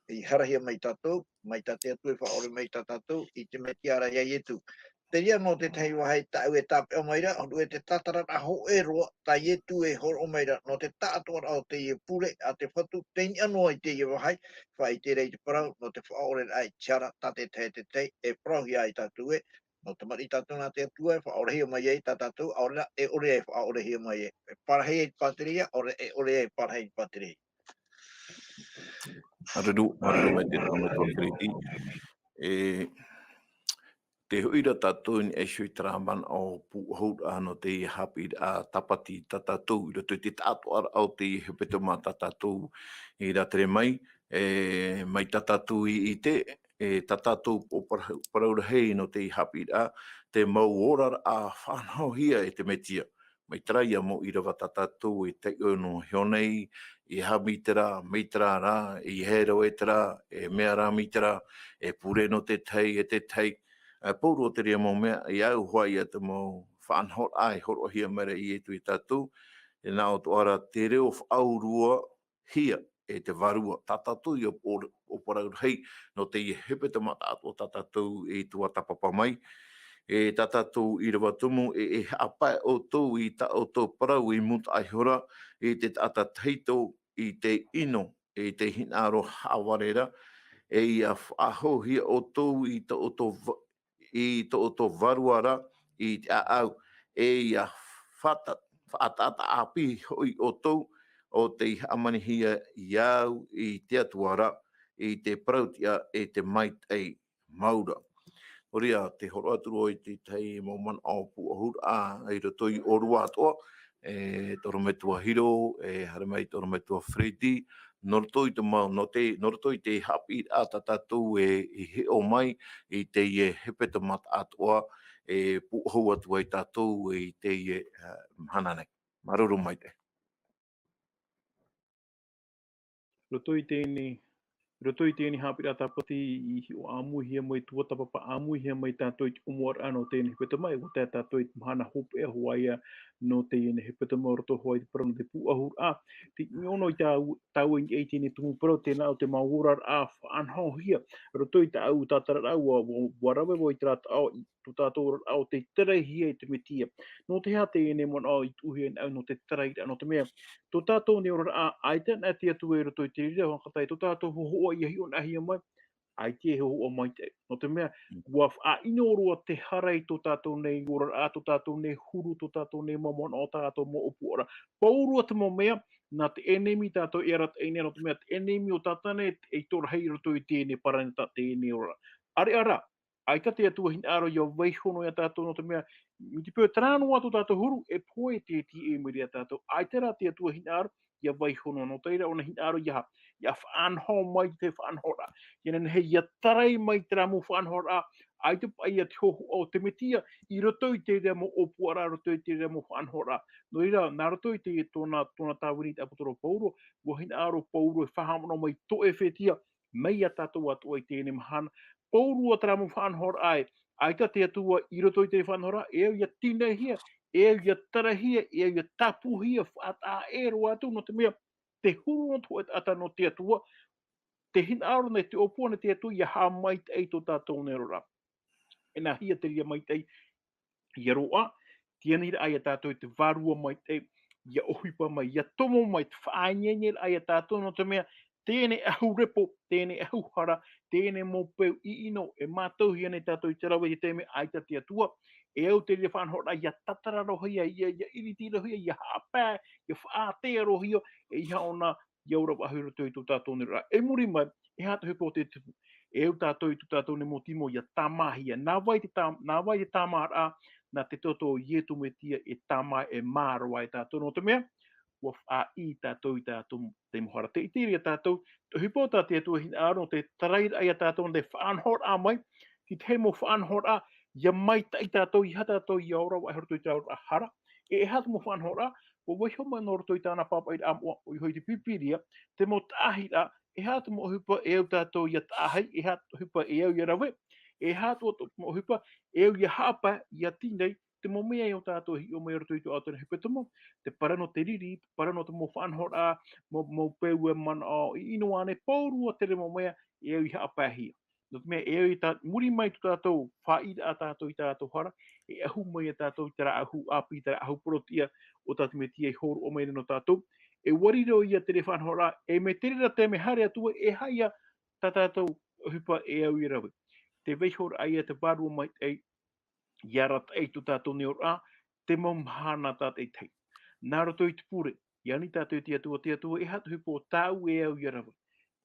i harahia mai tātou, mai tā te Atua e faʻaʻore mai tā tātou, i te Mesia ra ia Ietu. Te reira nō te tahi vāhi tāʻu e tāpeʻa mai ra, hōʻē te tātararaʻa hōʻē roa, tā Ietu e hōroʻa mai ra, nō te taʻatoʻaraʻa o teie pure, a te Fatu, tei niʻa noa i teie vāhi, faʻaʻite ra i te parau, nō te faʻaʻoreraʻa i te hara, tā te tahi, te tahi, e parauhia ai tātou ē, nō te tamariʻi tātou nā te Atua, e faʻaʻorehia mai ai tā tātou, ʻaore rā, e ʻore ai e faʻaʻorehia mai ai. E parahi ai te pātireia, ʻaore, e ʻore ai e parahi te pātireia. Māuruuru, māuruuru maitaʻi, ʻorometua Freddy. E, tē hoʻi ra tātou i niʻa iho i terā manaʻo pūʻohuraʻa nō teie haʻapiʻiraʻa tāpati tā tātou i roto i te taʻatoʻaraʻa o teie hepetoma tā tātou i rātere mai, e, mai tā tātou i ʻite, e, tā tātou pō-, parau-, parau rahi nō teie haʻapiʻiraʻa, te mau oraraʻa faʻanahohia e te Mesia. Mai terā ia mau ʻīrava tā tātou e taiʻo noa iho nei, e aha mai terā, mai terā rā, e aha rā e terā, e mea rā mai terā, e pure nō te tahi, e te tahi. E pauroa te reira mau mea, e au hoʻi ia te mau faʻanahoraʻa e hōroʻahia mai ra e Ietu ia tātou, e nā ʻō atoʻa ra te reo faʻaurua, hia e te Vārua, tā tātou ia pō-, ʻōparau rahi, nō teie hepetoma taʻatoʻa tā tātou i tuatāpapa mai. E tā tātou ʻīrava tumu, e, e haʻapae ʻoutou i tā ʻoutou parau i mūtaʻa iho ra, i te taʻata tahito, i te ʻino, i te hinaʻaro haʻavare ra, e ʻia faʻahouhia ʻoutou i tō ʻoutou va-, i tō ʻoutou Vārua ra, i te ʻāʻau, e ʻia faʻata-, faʻataʻataʻa ʻāpī hoʻi ʻoutou, ʻo tei hāmanihia au i te Atua ra, i te parau-tiʻa, e te maitaʻi mau ra. ʻOia, te horo atu roa i te tahi mau manaʻo pūʻohuraʻa i roto i ʻōrua atoʻa, e, tō ʻorometua Hiro, e, haere mai tō ʻorometua Freddy, nō roto i te mau, nō te, nō roto i te haʻapiʻiraʻa tā tātou e, i hiʻo mai i teie hepetoma atoʻa, e pūʻohu atu ai tātou i teie, e, mahana nei. Māuruuru maitaʻi. Roto i teie, roto i teie haʻapiʻiraʻa tāpati i hiʻo ʻāmuihia mai, tuatāpapa ʻāmuihia mai tātou i te ʻōmuaraʻa nō teie hepetoma, e ʻua tae tātou i te mahana hopeʻa hoʻi ïa nō teie hepetoma, roto hoʻi i te parau nō te pūʻohuraʻa. Te ʻino i tāu, tāua i teie tumu parau, tēnā ʻo te mau oraraʻa faʻanahohia. Roto i tāu tātararaʻa, ʻua, ʻua, ʻua rave vau i terā taʻo, i tō tātou oraraʻa ʻo tē taraihia e te Mesia. Nō te aha teie manaʻo i tuʻuhia nāʻu nō te tarairaʻa, nō te mea, tō tātou nei oraraʻa, ʻaita anaʻe te Atua i roto i te reira, ʻua haʻamata ai tō tātou hōhoʻa ʻia hiʻo nāhea mai, ʻaita e hōhoʻa maitaʻi. Nō te mea, Mm. ʻua faʻaʻino roa te hara i tō tātou nei oraraʻa, tō tātou nei huru, tō tātou nei mau manaʻo, tō tātou mau ʻōpuaraʻa. Pauroa te mau mea, nā te ʻenemi tātou e arataʻi nei, nō te mea te ʻenemi ʻo Tātana e, e itorahi i roto i teie paraneta, teie oraraʻa. ʻAreʻa rā, ʻaita te Atua hinaʻaro ʻia vaiiho noa ia tātou, nō te mea, mai te peu terā noa atu tātou huru, e pohe te tīaʻi mai ra ia tātou. ʻAita rā te Atua hinaʻaro ʻia vaiiho noa, nō te reira ʻōna hinaʻaro ʻia, ʻia faʻanaho mai te faʻanahoraʻa. ʻIa nehenehe ʻia tarai mai terā mau faʻanahoraʻa, ʻaita paʻi ïa te hōhoʻa o te Mesia, i roto i te reira mau ʻōpuaraʻa, roto i te reira mau faʻanahoraʻa. Nō reira, nā roto i te, tōna, tōna tāvini te ʻāpōsetolo Paulo, ʻua hinaʻaro Paulo e faʻahaʻamanaʻo mai tō ʻEfetia, mai ia tātou atoʻa i teie mahana. Pauroa terā mau faʻanahoraʻa ē, ʻaita te Atua i roto i te faʻanahoraʻa, e au ʻia tīnaihia, e au ʻia tarahia, e au ʻia tāpūhia, faʻataʻa ʻē roa atu, nō te mea, te huru nō te hōʻē taʻata nō te Atua, te hinaʻaro nei, te ʻōpua nei te Atua, ʻia haʻamaitaʻi tō tātou nei oraraʻa. E nāhea te reira maitaʻi? ʻIa roaʻa, tei aniraʻa ia tātou i te Vārua Maitaʻi, ʻia ʻohipa mai, ʻia tomo mai, te faʻaineine raʻa ia tātou, nō te mea, teie nei ʻahu repo, teie nei ʻahu hara, teie nei mau peu ʻiʻino, e mātauhia nei tātou i te rave i te taime ʻaita te Atua, e au te reira faʻanahoraʻa ʻia tātararohia, ʻia, ʻia iritirohia, ʻia haʻapae, ʻia faʻatearohia, e ʻeiaha ʻōna ʻia ora faʻahou i roto i tō tātou nei oraraʻa. E muri mai, e aha te ʻohipa o te tupu? E au tātou i tō tātou nei mau timo ʻia tāmāhia. Nā vai te tā-, nā vai te tāmāraʻa? Nā te toto o Iesu Mesia e tāmā, e mārō ai tātou, nō te mea, ʻua faʻaʻī tātou i tā tātou mau hara. Tē ʻite ra ia tātou, te ʻohipa tā te Atua hinaʻaro, tē tarairaʻa ia tātou nō te faʻanahoraʻa mai, te tahi mau faʻanahoraʻa, ʻia maitaʻi tātou, ʻeiaha tātou ʻia ora faʻahou i roto i terā oraraʻa hara. E aha te mau faʻanahoraʻa? ʻUa vaiiho mai nō roto i tāna pāpaʻiraʻa moʻa, ʻoia hoʻi te Pīpīria, te mau taʻahiraʻa, e aha te mau ʻohipa e au tātou ʻia taʻahi, e aha te ʻohipa e au ʻia rave, e aha atoʻa te mau ʻohipa e au ʻia haʻapae, ʻia tīnai, te mau mea ē ʻo tātou e hiʻo mai i roto i tō tātou nei hepetoma, te parau nō te riri, te parau nō te mau faʻanahoraʻa, mau, mau peu e manaʻo ʻiʻino ānei, pauroa te reira mau mea e au ʻia haʻapaehia. Nō te mea, e au i tā-, muri mai tō tātou faʻaʻīraʻa tātou i tā tātou hara, e ʻahu mai ia tātou i terā ʻahu ʻāpī, terā ʻahu porotia o tā te Mesia i hōroʻa mai nei nō tātou. E ʻua riro ia te reira faʻanahoraʻa, e mai te reira taime haere atu ai, e aha ia tā tātou ʻohipa e au ʻia rave? Te vaiihoraʻa ia te Vārua Maitaʻi, ʻia arataʻi tō tātou nei oraraʻa, te mau mahana tātaʻitahi. Nā roto i te pure, ʻia ani tātou i te Atua, te Atua, e aha te ʻohipa tāʻu e au ʻia rave?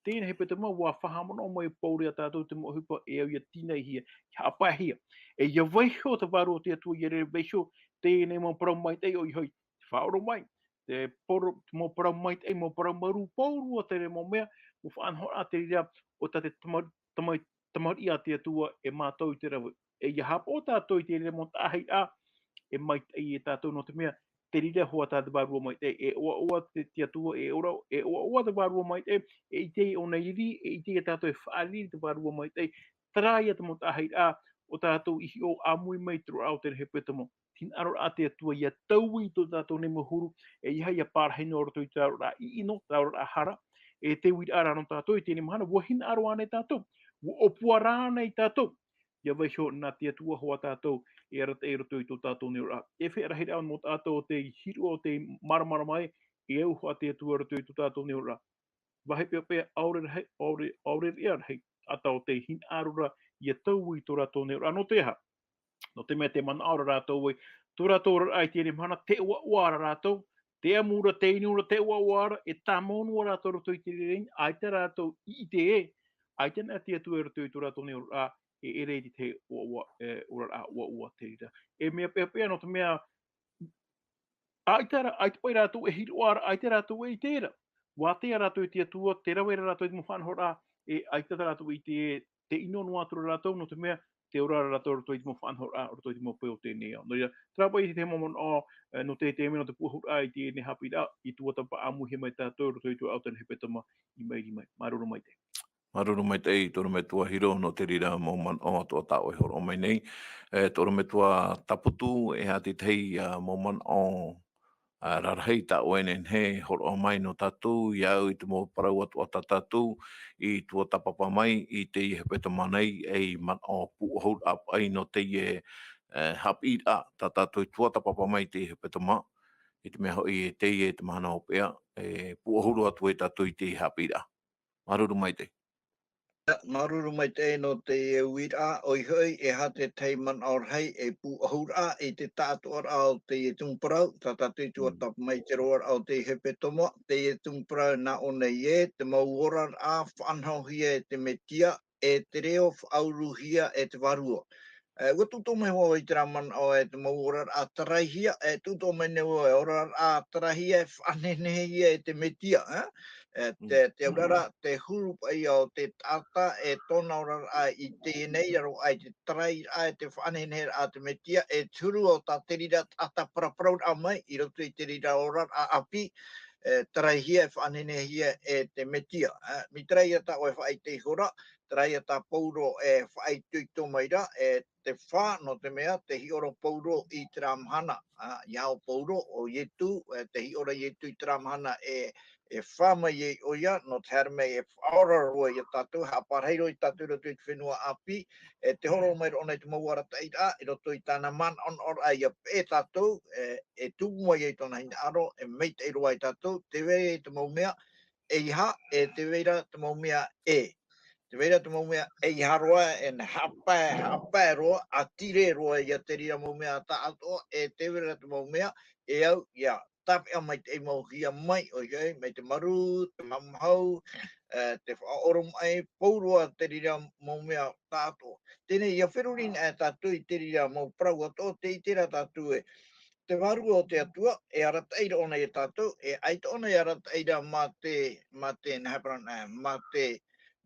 Teie nei hepetoma, ʻua faʻahaʻamanaʻo mai Paulo ia tātou te mau ʻohipa e au ʻia tīnaihia, ʻia haʻapaehia. E ʻia vaiiho te Vārua o te Atua, ʻia rere vaiiho teie nei mau parau maitaʻi, ʻoia hoʻi, te faʻaora mai, te poro-, te mau parau maitaʻi, mau parau māuruuru, pauroa te reira mau mea, mau faʻanahoraʻa te reira o tā te tama-, tama-, tamariʻi a te Atua e mātau i te rave. E ʻia haʻapaʻo tātou i te reira mau taʻahiraʻa, e maitaʻi ia tātou, nō te mea, te reira hoʻi tā te Vārua Maitaʻi, e ʻoaʻoa te, te Atua, e ora, e ʻoaʻoa te Vārua Maitaʻi, e ʻite ʻōna i riri, e ʻite ia tātou e faʻariri te Vārua Maitaʻi, terā ia te mau taʻahiraʻa, ʻo tātou i hiʻo ʻāmui mai i te roaraʻa o teie nei hepetoma. Hinaʻaroraʻa te Atua ʻia taui i tō tātou nei mau huru, e ʻeiaha ʻia pārahi noa i roto i terā oraraʻa ʻiʻino, terā oraraʻa hara, e te uiraʻa rā nō tātou i teie mahana, ʻua hinaʻaro ānei tātou, ʻua ʻōpua rānei tātou, ʻia vaiiho nā te Atua hoʻi tātou, e arataʻi i roto i tō tātou nei oraraʻa. E feiā rahiraʻa nō tātou tei hiʻo, tei māramarama ai, e au hoʻi te Atua i roto i tō tātou nei oraraʻa. Vāhi peʻapeʻa, ʻaore rahi, ʻaore, ʻaore reira rahi, ʻa tātou tei hinaʻaro ra ʻia taui i tō rātou nei oraraʻa. Nō te aha? Nō te mea tē manaʻo ra rātou ē, tō rātou oraraʻa i teie mahana, tē ʻoaʻoa ra rātou, tē ʻamu ra, tē inu ra, tē ʻoaʻoa ra, e tāmau noa rātou i roto i te reira, ʻaita rātou i ʻite ē, ʻaita anaʻe te Atua i roto i tō rātou nei oraraʻa, e ʻere i te tahi ʻoaʻoa, e, oraraʻa ʻoaʻoa te reira. E mea peapea nō te mea, ʻaita rā, ʻaita paʻi rātou e hiroʻa ra, ʻaita rātou e ʻite ra. ʻUa ʻite rātou i te Atua, tē rave ra rātou i te mau faʻanahoraʻa, e ʻaita tā rātou e ʻite, tē ʻino noa atu ra rātou, nō te mea, tē ora ra rātou i roto i te mau faʻanahoraʻa, i roto i te mau peu o teie nei ao. Nō reira, terā paʻi te mau manaʻo, e, nō te, te mea nō te pūʻohuraʻa i teie nei haʻapiʻiraʻa, i tuatāpapa ʻāmuihia mai tātou, i roto i te ao tō na hepetoma i maʻiri mai. Māuruuru maitaʻi. Māuruuru maitaʻi, tō ʻorometua Hiro, nō te reira mau manaʻo atoʻa tā ʻoe e hōroʻa mai nei. E, tō ʻorometua Taputu, e aha te tahi, ā, mau manaʻo, ā, rarahi tā ʻoe e nehenehe e hōroʻa mai nō tātou, ia au i te mau parau atoʻa tā tātou, i tuatāpapa mai, i teie hepetoma nei, ei manaʻo pūʻohuraʻa paʻi nō teie, e, haʻapiʻiraʻa, tā tātou i tuatāpapa mai i teie hepetoma, i te mea hoʻi e teie te mahana hopeʻa, e pūʻohuru atu ai tātou i teie haʻapiʻiraʻa. Māuruuru maitaʻi. Māuruuru maitaʻi nō te uiraʻa, ʻoia hoʻi, e aha te tahi manaʻo rahi ei pūʻohuraʻa i te taʻatoʻaraʻa o teie tumu parau, tā tātou i tuatāpapa mai i te roaraʻa o teie hepetoma, teie tumu parau nā ʻō nei ē, te mau oraraʻa faʻanahohia e te Metia, e te reo faʻauruhia e te Vārua. E, ʻua tuʻu atoʻa mai hoʻi i terā manaʻo e te mau oraraʻa taraihia, e tuʻu atoʻa mai nei hoʻi e oraraʻa taraihia e faʻanehenehehia e te Metia, e? E, te, te auraʻa, te huru paʻi o te taʻata, e tōna oraraʻa i teie nei, raro aʻe i te tarairaʻa, e te faʻaneheneheraʻa a te Metia, e te huru o tā te reira taʻata paraparauraʻa mai, i roto i te reira oraraʻa ʻāpī, e, taraihia, e faʻanehenehehia e te Metia, e? Mai terā ia tā ʻoe e faʻaʻite ihora, terā ia tā Pauro e faʻaitoito mai ra, e te fā, nō te mea, tē hiʻo ra Pauro i terā mahana, a, ʻeiaha ʻo Pauro, ʻo Ietu, e, tē hiʻo ra Ietu i terā mahana e, e fā mai ai ʻoia, nō te haere mai e faʻaora roa ia tātou, haʻaparahi roa ia tātou i roto i te fenua ʻāpī, e tē hōroʻa mai ra ʻōna i te mau arataʻiraʻa, i roto i tāna manaʻonaʻoraʻa ʻia peʻe tātou, e, e tupu mai ai tōna hinaʻaro, e maitaʻi roa ia tātou, tē vai ra te mau mea, ʻeiaha, e tē vai ra te mau mea ʻē. Tē vai ra te mau mea ʻeiaha roa, e nā haʻapae, haʻapae roa, ʻātīrē roa ia te reira mau mea taʻatoʻa, e tē vai ra te mau mea, e au, ʻia tāpeʻa maitaʻi mau hia mai, ʻoia hoʻi, mai te marū, te mahamahau, e, te faʻaoromaʻi, pau roa te reira mau mea taʻatoʻa. Teie nei, ʻia feruri anaʻe tātou i te reira mau parau atoʻa, tē ʻite ra tātou ē, te Vārua o te Atua, e arataʻi ra ʻōna ia tātou, e ʻaita ʻōna e arataʻi ra mā te, mā te, nā hea parau na, mā te,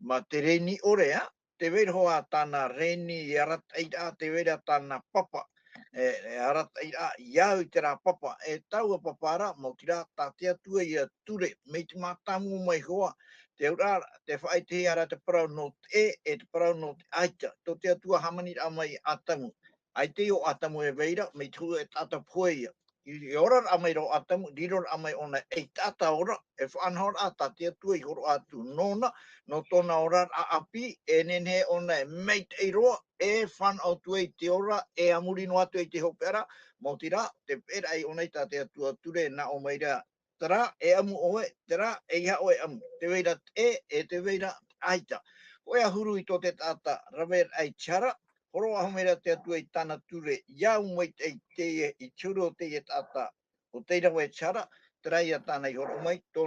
mā te reni ʻore, a? Tē vai ra hoʻi tāna reni e arataʻi ra, tē vai ra tāna papa, e, e arataʻi ra, ʻia au i terā papa, e taua papa ra, maoti rā, tā te Atua ïa ture, mai te mātāmua mai hoʻi, te auraʻa, tē faʻaʻitehia ra te parau nō te ʻē, e te parau nō te ʻaita. Tō te Atua hāmaniraʻa mai ia ʻĀtamu. ʻAita ïa ʻo ʻĀtamu e vai ra, mai te huru e taʻata pohe ïa. I, i oraraʻa mai ra ʻo ʻĀtamu, riroraʻa mai ʻōna ei taʻata ora, e faʻanahoraʻa tā te Atua i hōroʻa atu nōna, nō tōna oraraʻa ʻāpī, e nehenehe ʻōna e maitaʻi roa, e fānaʻo atu ai i te ora, e a muri noa atu ai i te hopeʻa ra, maoti rā, tē peʻeraʻa ʻōna i tā te Atua ture, nā ʻō mai ra, terā e ʻamu ʻoe, terā ʻeiaha ʻoe e ʻamu. Tē vai ra te ʻē, e tē vai ra te ʻaita. Hōʻē ā huru i tō te taʻata raveraʻa i te hara, hōroʻa mai ra te Atua i tāna ture, ʻia au maitaʻi i teie, i te huru o teie taʻata, ʻo tei rave i te hara, terā ïa tāna i hōroʻa mai, tō,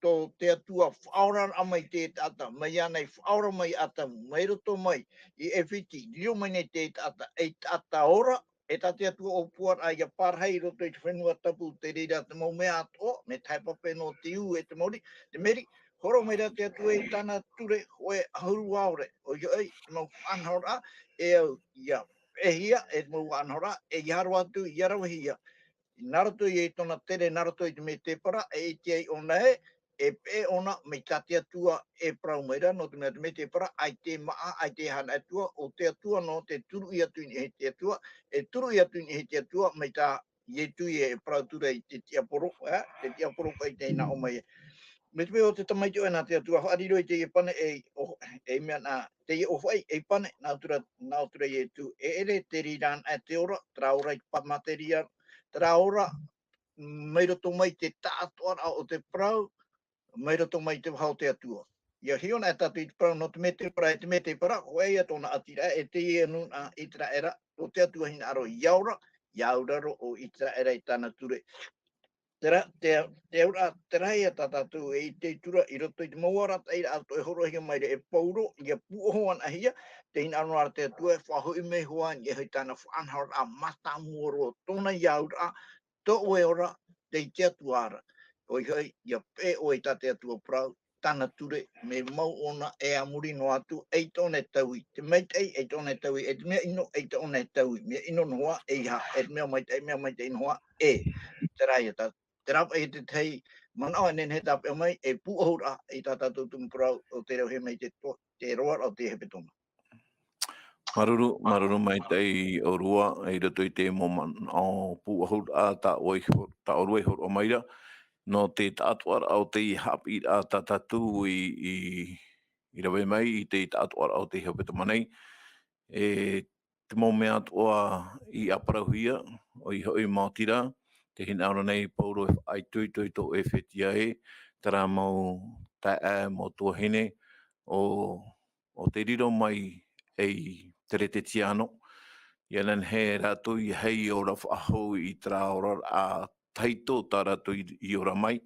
tō te Atua faʻaoraraʻa mai i te taʻata, mai iāna i faʻaora mai ʻĀtamu, mai roto mai i ʻAifiti, riro mai nei te taʻata, ei taʻata ora, e tā te Atua ʻōpuaraʻa ʻia parahi i roto i te fenua tapu, te reira te mau mea atoʻa, mai te haʻapape nō te ū e te maori, te meri, hōroʻa mai ra te Atua i tāna ture, hōʻē ā huru ʻaore, ʻoia hoʻi, te mau faʻanahoraʻa, e au ʻia peʻehia, e te mau faʻanahoraʻa, ʻeiaha roa atu ʻia ravehia. Nā roto ïa i tōna tere, nā roto i te mētēpara, e ʻite ai ʻōna ē, e peʻe ʻōna mai tā te Atua e parau mai ra, nō te mea te mētēpara, ʻaita e māʻa, ʻaita e haʻatura, ʻo te Atua noa tē turuʻi atu i niʻa i te Atua, e turuʻi atu i niʻa i te Atua, mai tā Ietu ïa e parau atu ra i te tiaporo, ā, te tiaporo paʻi tei nā ʻō mai ē. Mai te peu ʻo te tamaiti ʻoe nā te Atua, faʻariro i teie pane e, ʻo, e mea nā, teie ʻōfaʻi, ei pane, nā ʻō atu ra, nā ʻō atu ra Ietu, e ʻere te reira anaʻe te ora, terā ora i te pamateria, terā ora, mai roto mai te taʻatoʻaraʻa o te parau, mai roto mai te vaha o te Atua. ʻIa hiʻo anaʻe tātou i te parau nō te mētēpara, e te mētēpara, hōʻē ïa tōna ʻātiraʻa, e teie nūnaʻa ʻĪteraʻera, ʻo te Atua hinaʻaro ʻia ora, ʻia auraro ʻo ʻĪteraʻera i tāna ture. Terā, te, te auraʻa, terā ia tā tātou e ʻite atu ra i roto i te mau arataʻiraʻa atoʻa e hōroʻahia mai ra e Paulo, ʻia pūʻohu anaʻe hia, tē hinaʻaro ra te Atua e faʻahoʻi mai hoʻi i niʻa i tāna faʻanahoraʻa mātāmua roa, tōna ia auraʻa, tō ʻoe ora, tei te Atua ra. ʻOia hoʻi, ʻia peʻe ʻoe i tā te Atua parau, tāna ture, mea mau ʻōna e a muri noa atu, ʻeita ʻōna e taui. Te maitaʻi, ʻeita ʻōna e taui. E te mea ʻino, ʻeita ʻōna e taui. Mea ʻino noa, ʻeiaha. E te mea maitaʻi, mea maitaʻi noa, ʻē. Terā ia tā, terā paʻi te tahi manaʻo e nehenehe e tāpeʻa mai, e pūʻohu ra i tā tātou tumu parau o te rauhia mai te to-, te roaraʻa o te hepetoma. Māuruuru, māuruuru maitaʻi ʻōrua, i roto i te mau manaʻo pūʻohu ra tā ʻoe i ho-, tā ʻōrua i hōroʻa mai ra, nō te taʻatoʻaraʻa o te haʻapiʻiraʻa tā tātou i, i, i rave mai i te taʻatoʻaraʻa o te hepetoma nei. E te mau mea atoʻa i ʻāparauhia, ʻoia hoʻi maoti rā, tē hinaʻaro nei Paulo e faʻaitoito i tō Efetia ē, terā mau taeaʻe, mau tuahine, ʻo, ʻo tē riro mai ei Keretetiano, ʻia nehenehe rātou ʻia hei ora faʻahou i terā oraraʻa tahito tā rātou i, i ora mai,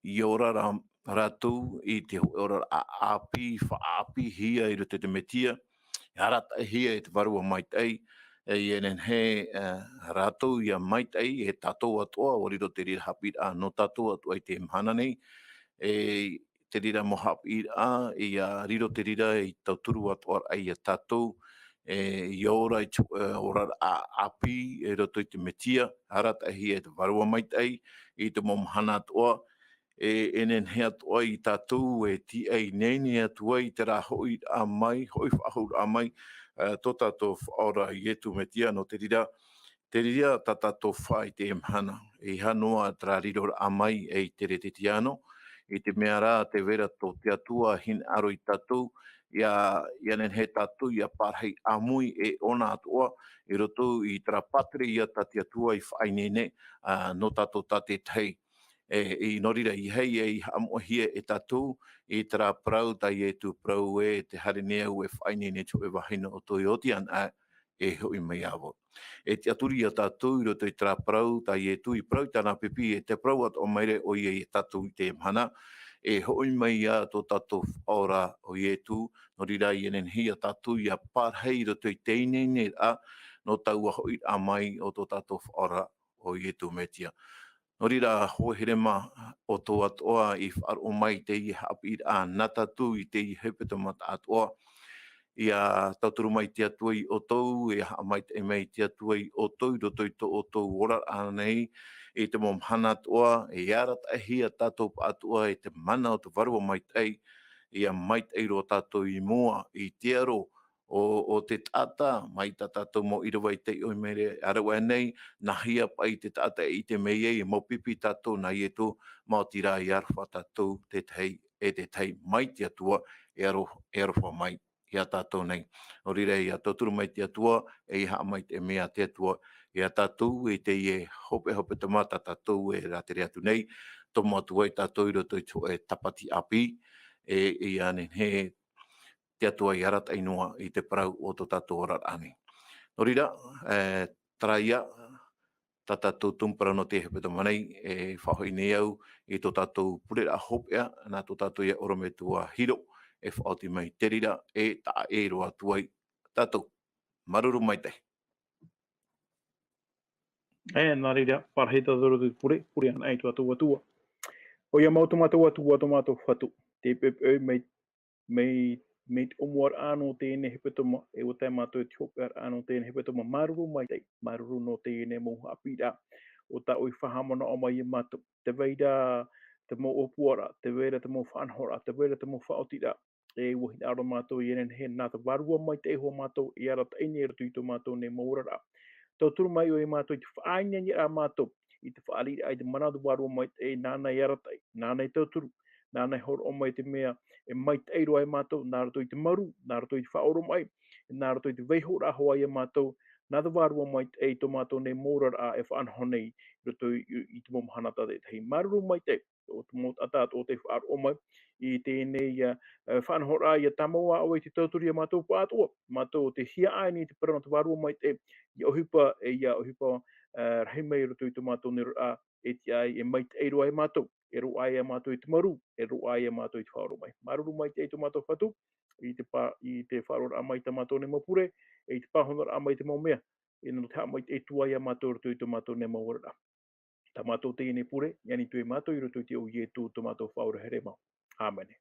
ʻia ora rā, rātou i te hōʻē oraraʻa ʻāpī, faʻaʻāpīhia i roto i te Metia, ʻia arataʻihia e te Vārua Maitaʻi, e ʻia nehenehe, e, rātou ʻia maitaʻi, e tātou atoʻa, ʻua riro te reira haʻapiʻiraʻa nō tātou atoʻa i teie mahana nei, e, te reira mau haʻapiʻiraʻa, ʻia riro te reira ei tauturu atoʻa ra ia tātou, e, ʻia ora i te, e, oraraʻa ʻāpī, i roto i te Metia, arataʻihia e te Vārua Maitaʻi, i te mau mahana atoʻa, e, e nehenehe atoʻa ia tātou e tīaʻi atu ai terā hoʻiraʻa mai, hoʻi faʻahou raʻa mai, e, tō tātou Faʻaora Ietu Metia, nō te reira, te reira tā tātou faʻaʻite i teie mahana, ʻeiaha noa terā riroraʻa mai ei Keretetiano, i te mea rā, tē vai ra tō te Atua e hinaʻaro ia tātou, ʻia, ʻia nehenehe tātou ʻia parahi ʻāmui e ʻōna atoʻa, i roto i terā pātireia tā te Atua i faʻaineine, ā, nō tātou tātaʻitahi. E, i nō reira, ʻeiaha e haʻamoʻehia e tātou, i terā parau tā Ietu, parau ē, tē haere nei au e faʻaineine i te hōʻē vāhi nō ʻoutou e oti ana, e hoʻi mai ia vau. E tiʻaturi ia tātou i roto i terā parau tā Ietu i parau i tāna pipi, e te parau atoʻa maira ʻoia ia tātou i teie mahana, e hoʻi mai ia tō tātou Faʻaora ʻo Ietu, nō reira ʻia nehenehe ia tātou ʻia parahi i roto i te ineineraʻa nō taua hoʻiraʻa mai o tō tātou Faʻaora ʻo Ietu Metia. Nō reira, hoa here mā, ʻoutou atoʻa i faʻaroʻo mai i teie haʻapiʻiraʻa nā tātou i teie hepetoma atoʻa. ʻIa tauturu mai te Atua ia ʻoutou, ʻia haʻamaitaʻi mai te Atua ia ʻoutou i roto i tō ʻoutou oraraʻa nei, i te mau mahana atoʻa, ʻia arataʻihia tātou pāʻatoʻa e te mana o te Vārua Maitaʻi, ʻia maitaʻi roa tātou i mua i te aro o, o te taʻata, mai tā tātou mau ʻīrava i taiʻo mai ra, ʻāreʻa nei, nāhea paʻi te taʻata e ʻite mai ai, e mau pipi tātou nā Ietu, maoti rā e aroha tātou te tahi e te tahi mai te Atua, e aro-, e aroha mai ia tātou nei. Nō reira, ʻia tauturu mai te Atua, e ʻia haʻamaitaʻi mai te Atua ia tātou i teie hopeʻa hepetoma tā tātou e rātere atu nei, tomo atu ai tātou i roto i te hōʻē tāpati ʻāpī, e, ʻia nehenehe te Atua e arataʻi noa i te parau o tō tātou oraraʻa nei. Nō reira, e, terā ia, tā tātou tumu parau nō teie hepetoma nei, e faʻahoʻi nei au i tō tātou pureraʻa hopeʻa, nā tō tātou ia ʻorometua Hiro, e faʻaoti mai te reira, e taʻa ʻē roa atu ai tātou. Māuruuru maitaʻi. E, nā reira, parahi tātou i te pure, pure anaʻe i tō tātou Atua. ʻOia mau tō mātou Atua, tō mātou Fatu, tē peʻepeʻe mai, mai, mai te ʻōmuaraʻa nō teie nei hepetoma, e ʻua tae mātou i te hopeʻaraʻa nō teie nei hepetoma, māuruuru maitaʻi, māuruuru nō teie nei mau haʻapiʻiraʻa, ʻo tā ʻoe i faʻahaʻamanaʻo mai ia mātou. Tē vai ra te mau ʻōpuaraʻa, tē vai ra te mau faʻanahoraʻa, tē vai ra te mau faʻaotiraʻa, e ʻua hinaʻaro mātou ʻia nehenehe, nā te Vārua Maitaʻi hoʻi mātou e arataʻi nei i roto i tō mātou nei mau oraraʻa. Tauturu mai ʻoe ia mātou i te faʻaineineraʻa mātou, i te faʻaararaʻa i te mana o te Vārua Maitaʻi, nāna e arataʻi, nāna e tauturu, nāna e hōroʻa mai te mea e maitaʻi roa ia mātou, nā roto i te marū, nā roto i te faʻaoromaʻi, nā roto i te vaihoraʻa hoʻi ia mātou, nā te Vārua Maitaʻi tō mātou nei mau oraraʻa e faʻanaho nei i roto i, i, i te mau mahana tātaʻitahi. Māuruuru maitaʻi, ʻo te mau taʻata atoʻa tē faʻaroʻo mai i teie nei, ā, ā, faʻanahoraʻa, ʻia tāmau ā ʻoe i te tauturu ia mātou pāʻatoʻa, mātou ʻo tē hiaʻai nei i te parau nō te Vārua Maitaʻi, ʻia ʻohipa, e ʻia ʻohipa, ā, rahi mai i roto i tō mātou nei oraraʻa, e tiʻa ai, e maitaʻi roa ia mātou, e roaʻa ia mātou i te marū, e roaʻa ia mātou i te faʻaoromai. Māuruuru maitaʻi tō mātou Fatu, i te pā, i te faʻaroʻoraʻa mai tā mātou nei mau pure, i te pāhonoraʻa mai te mau mea, e nō te haʻamaitaʻi atu ia mātou i roto i tō mātou nei mau oraraʻa. Tā mātou teie nei pure, i ani atu ai mātou i roto i te iʻoa o Ietu tō mātou Faʻaora here mau. ʻĀmene.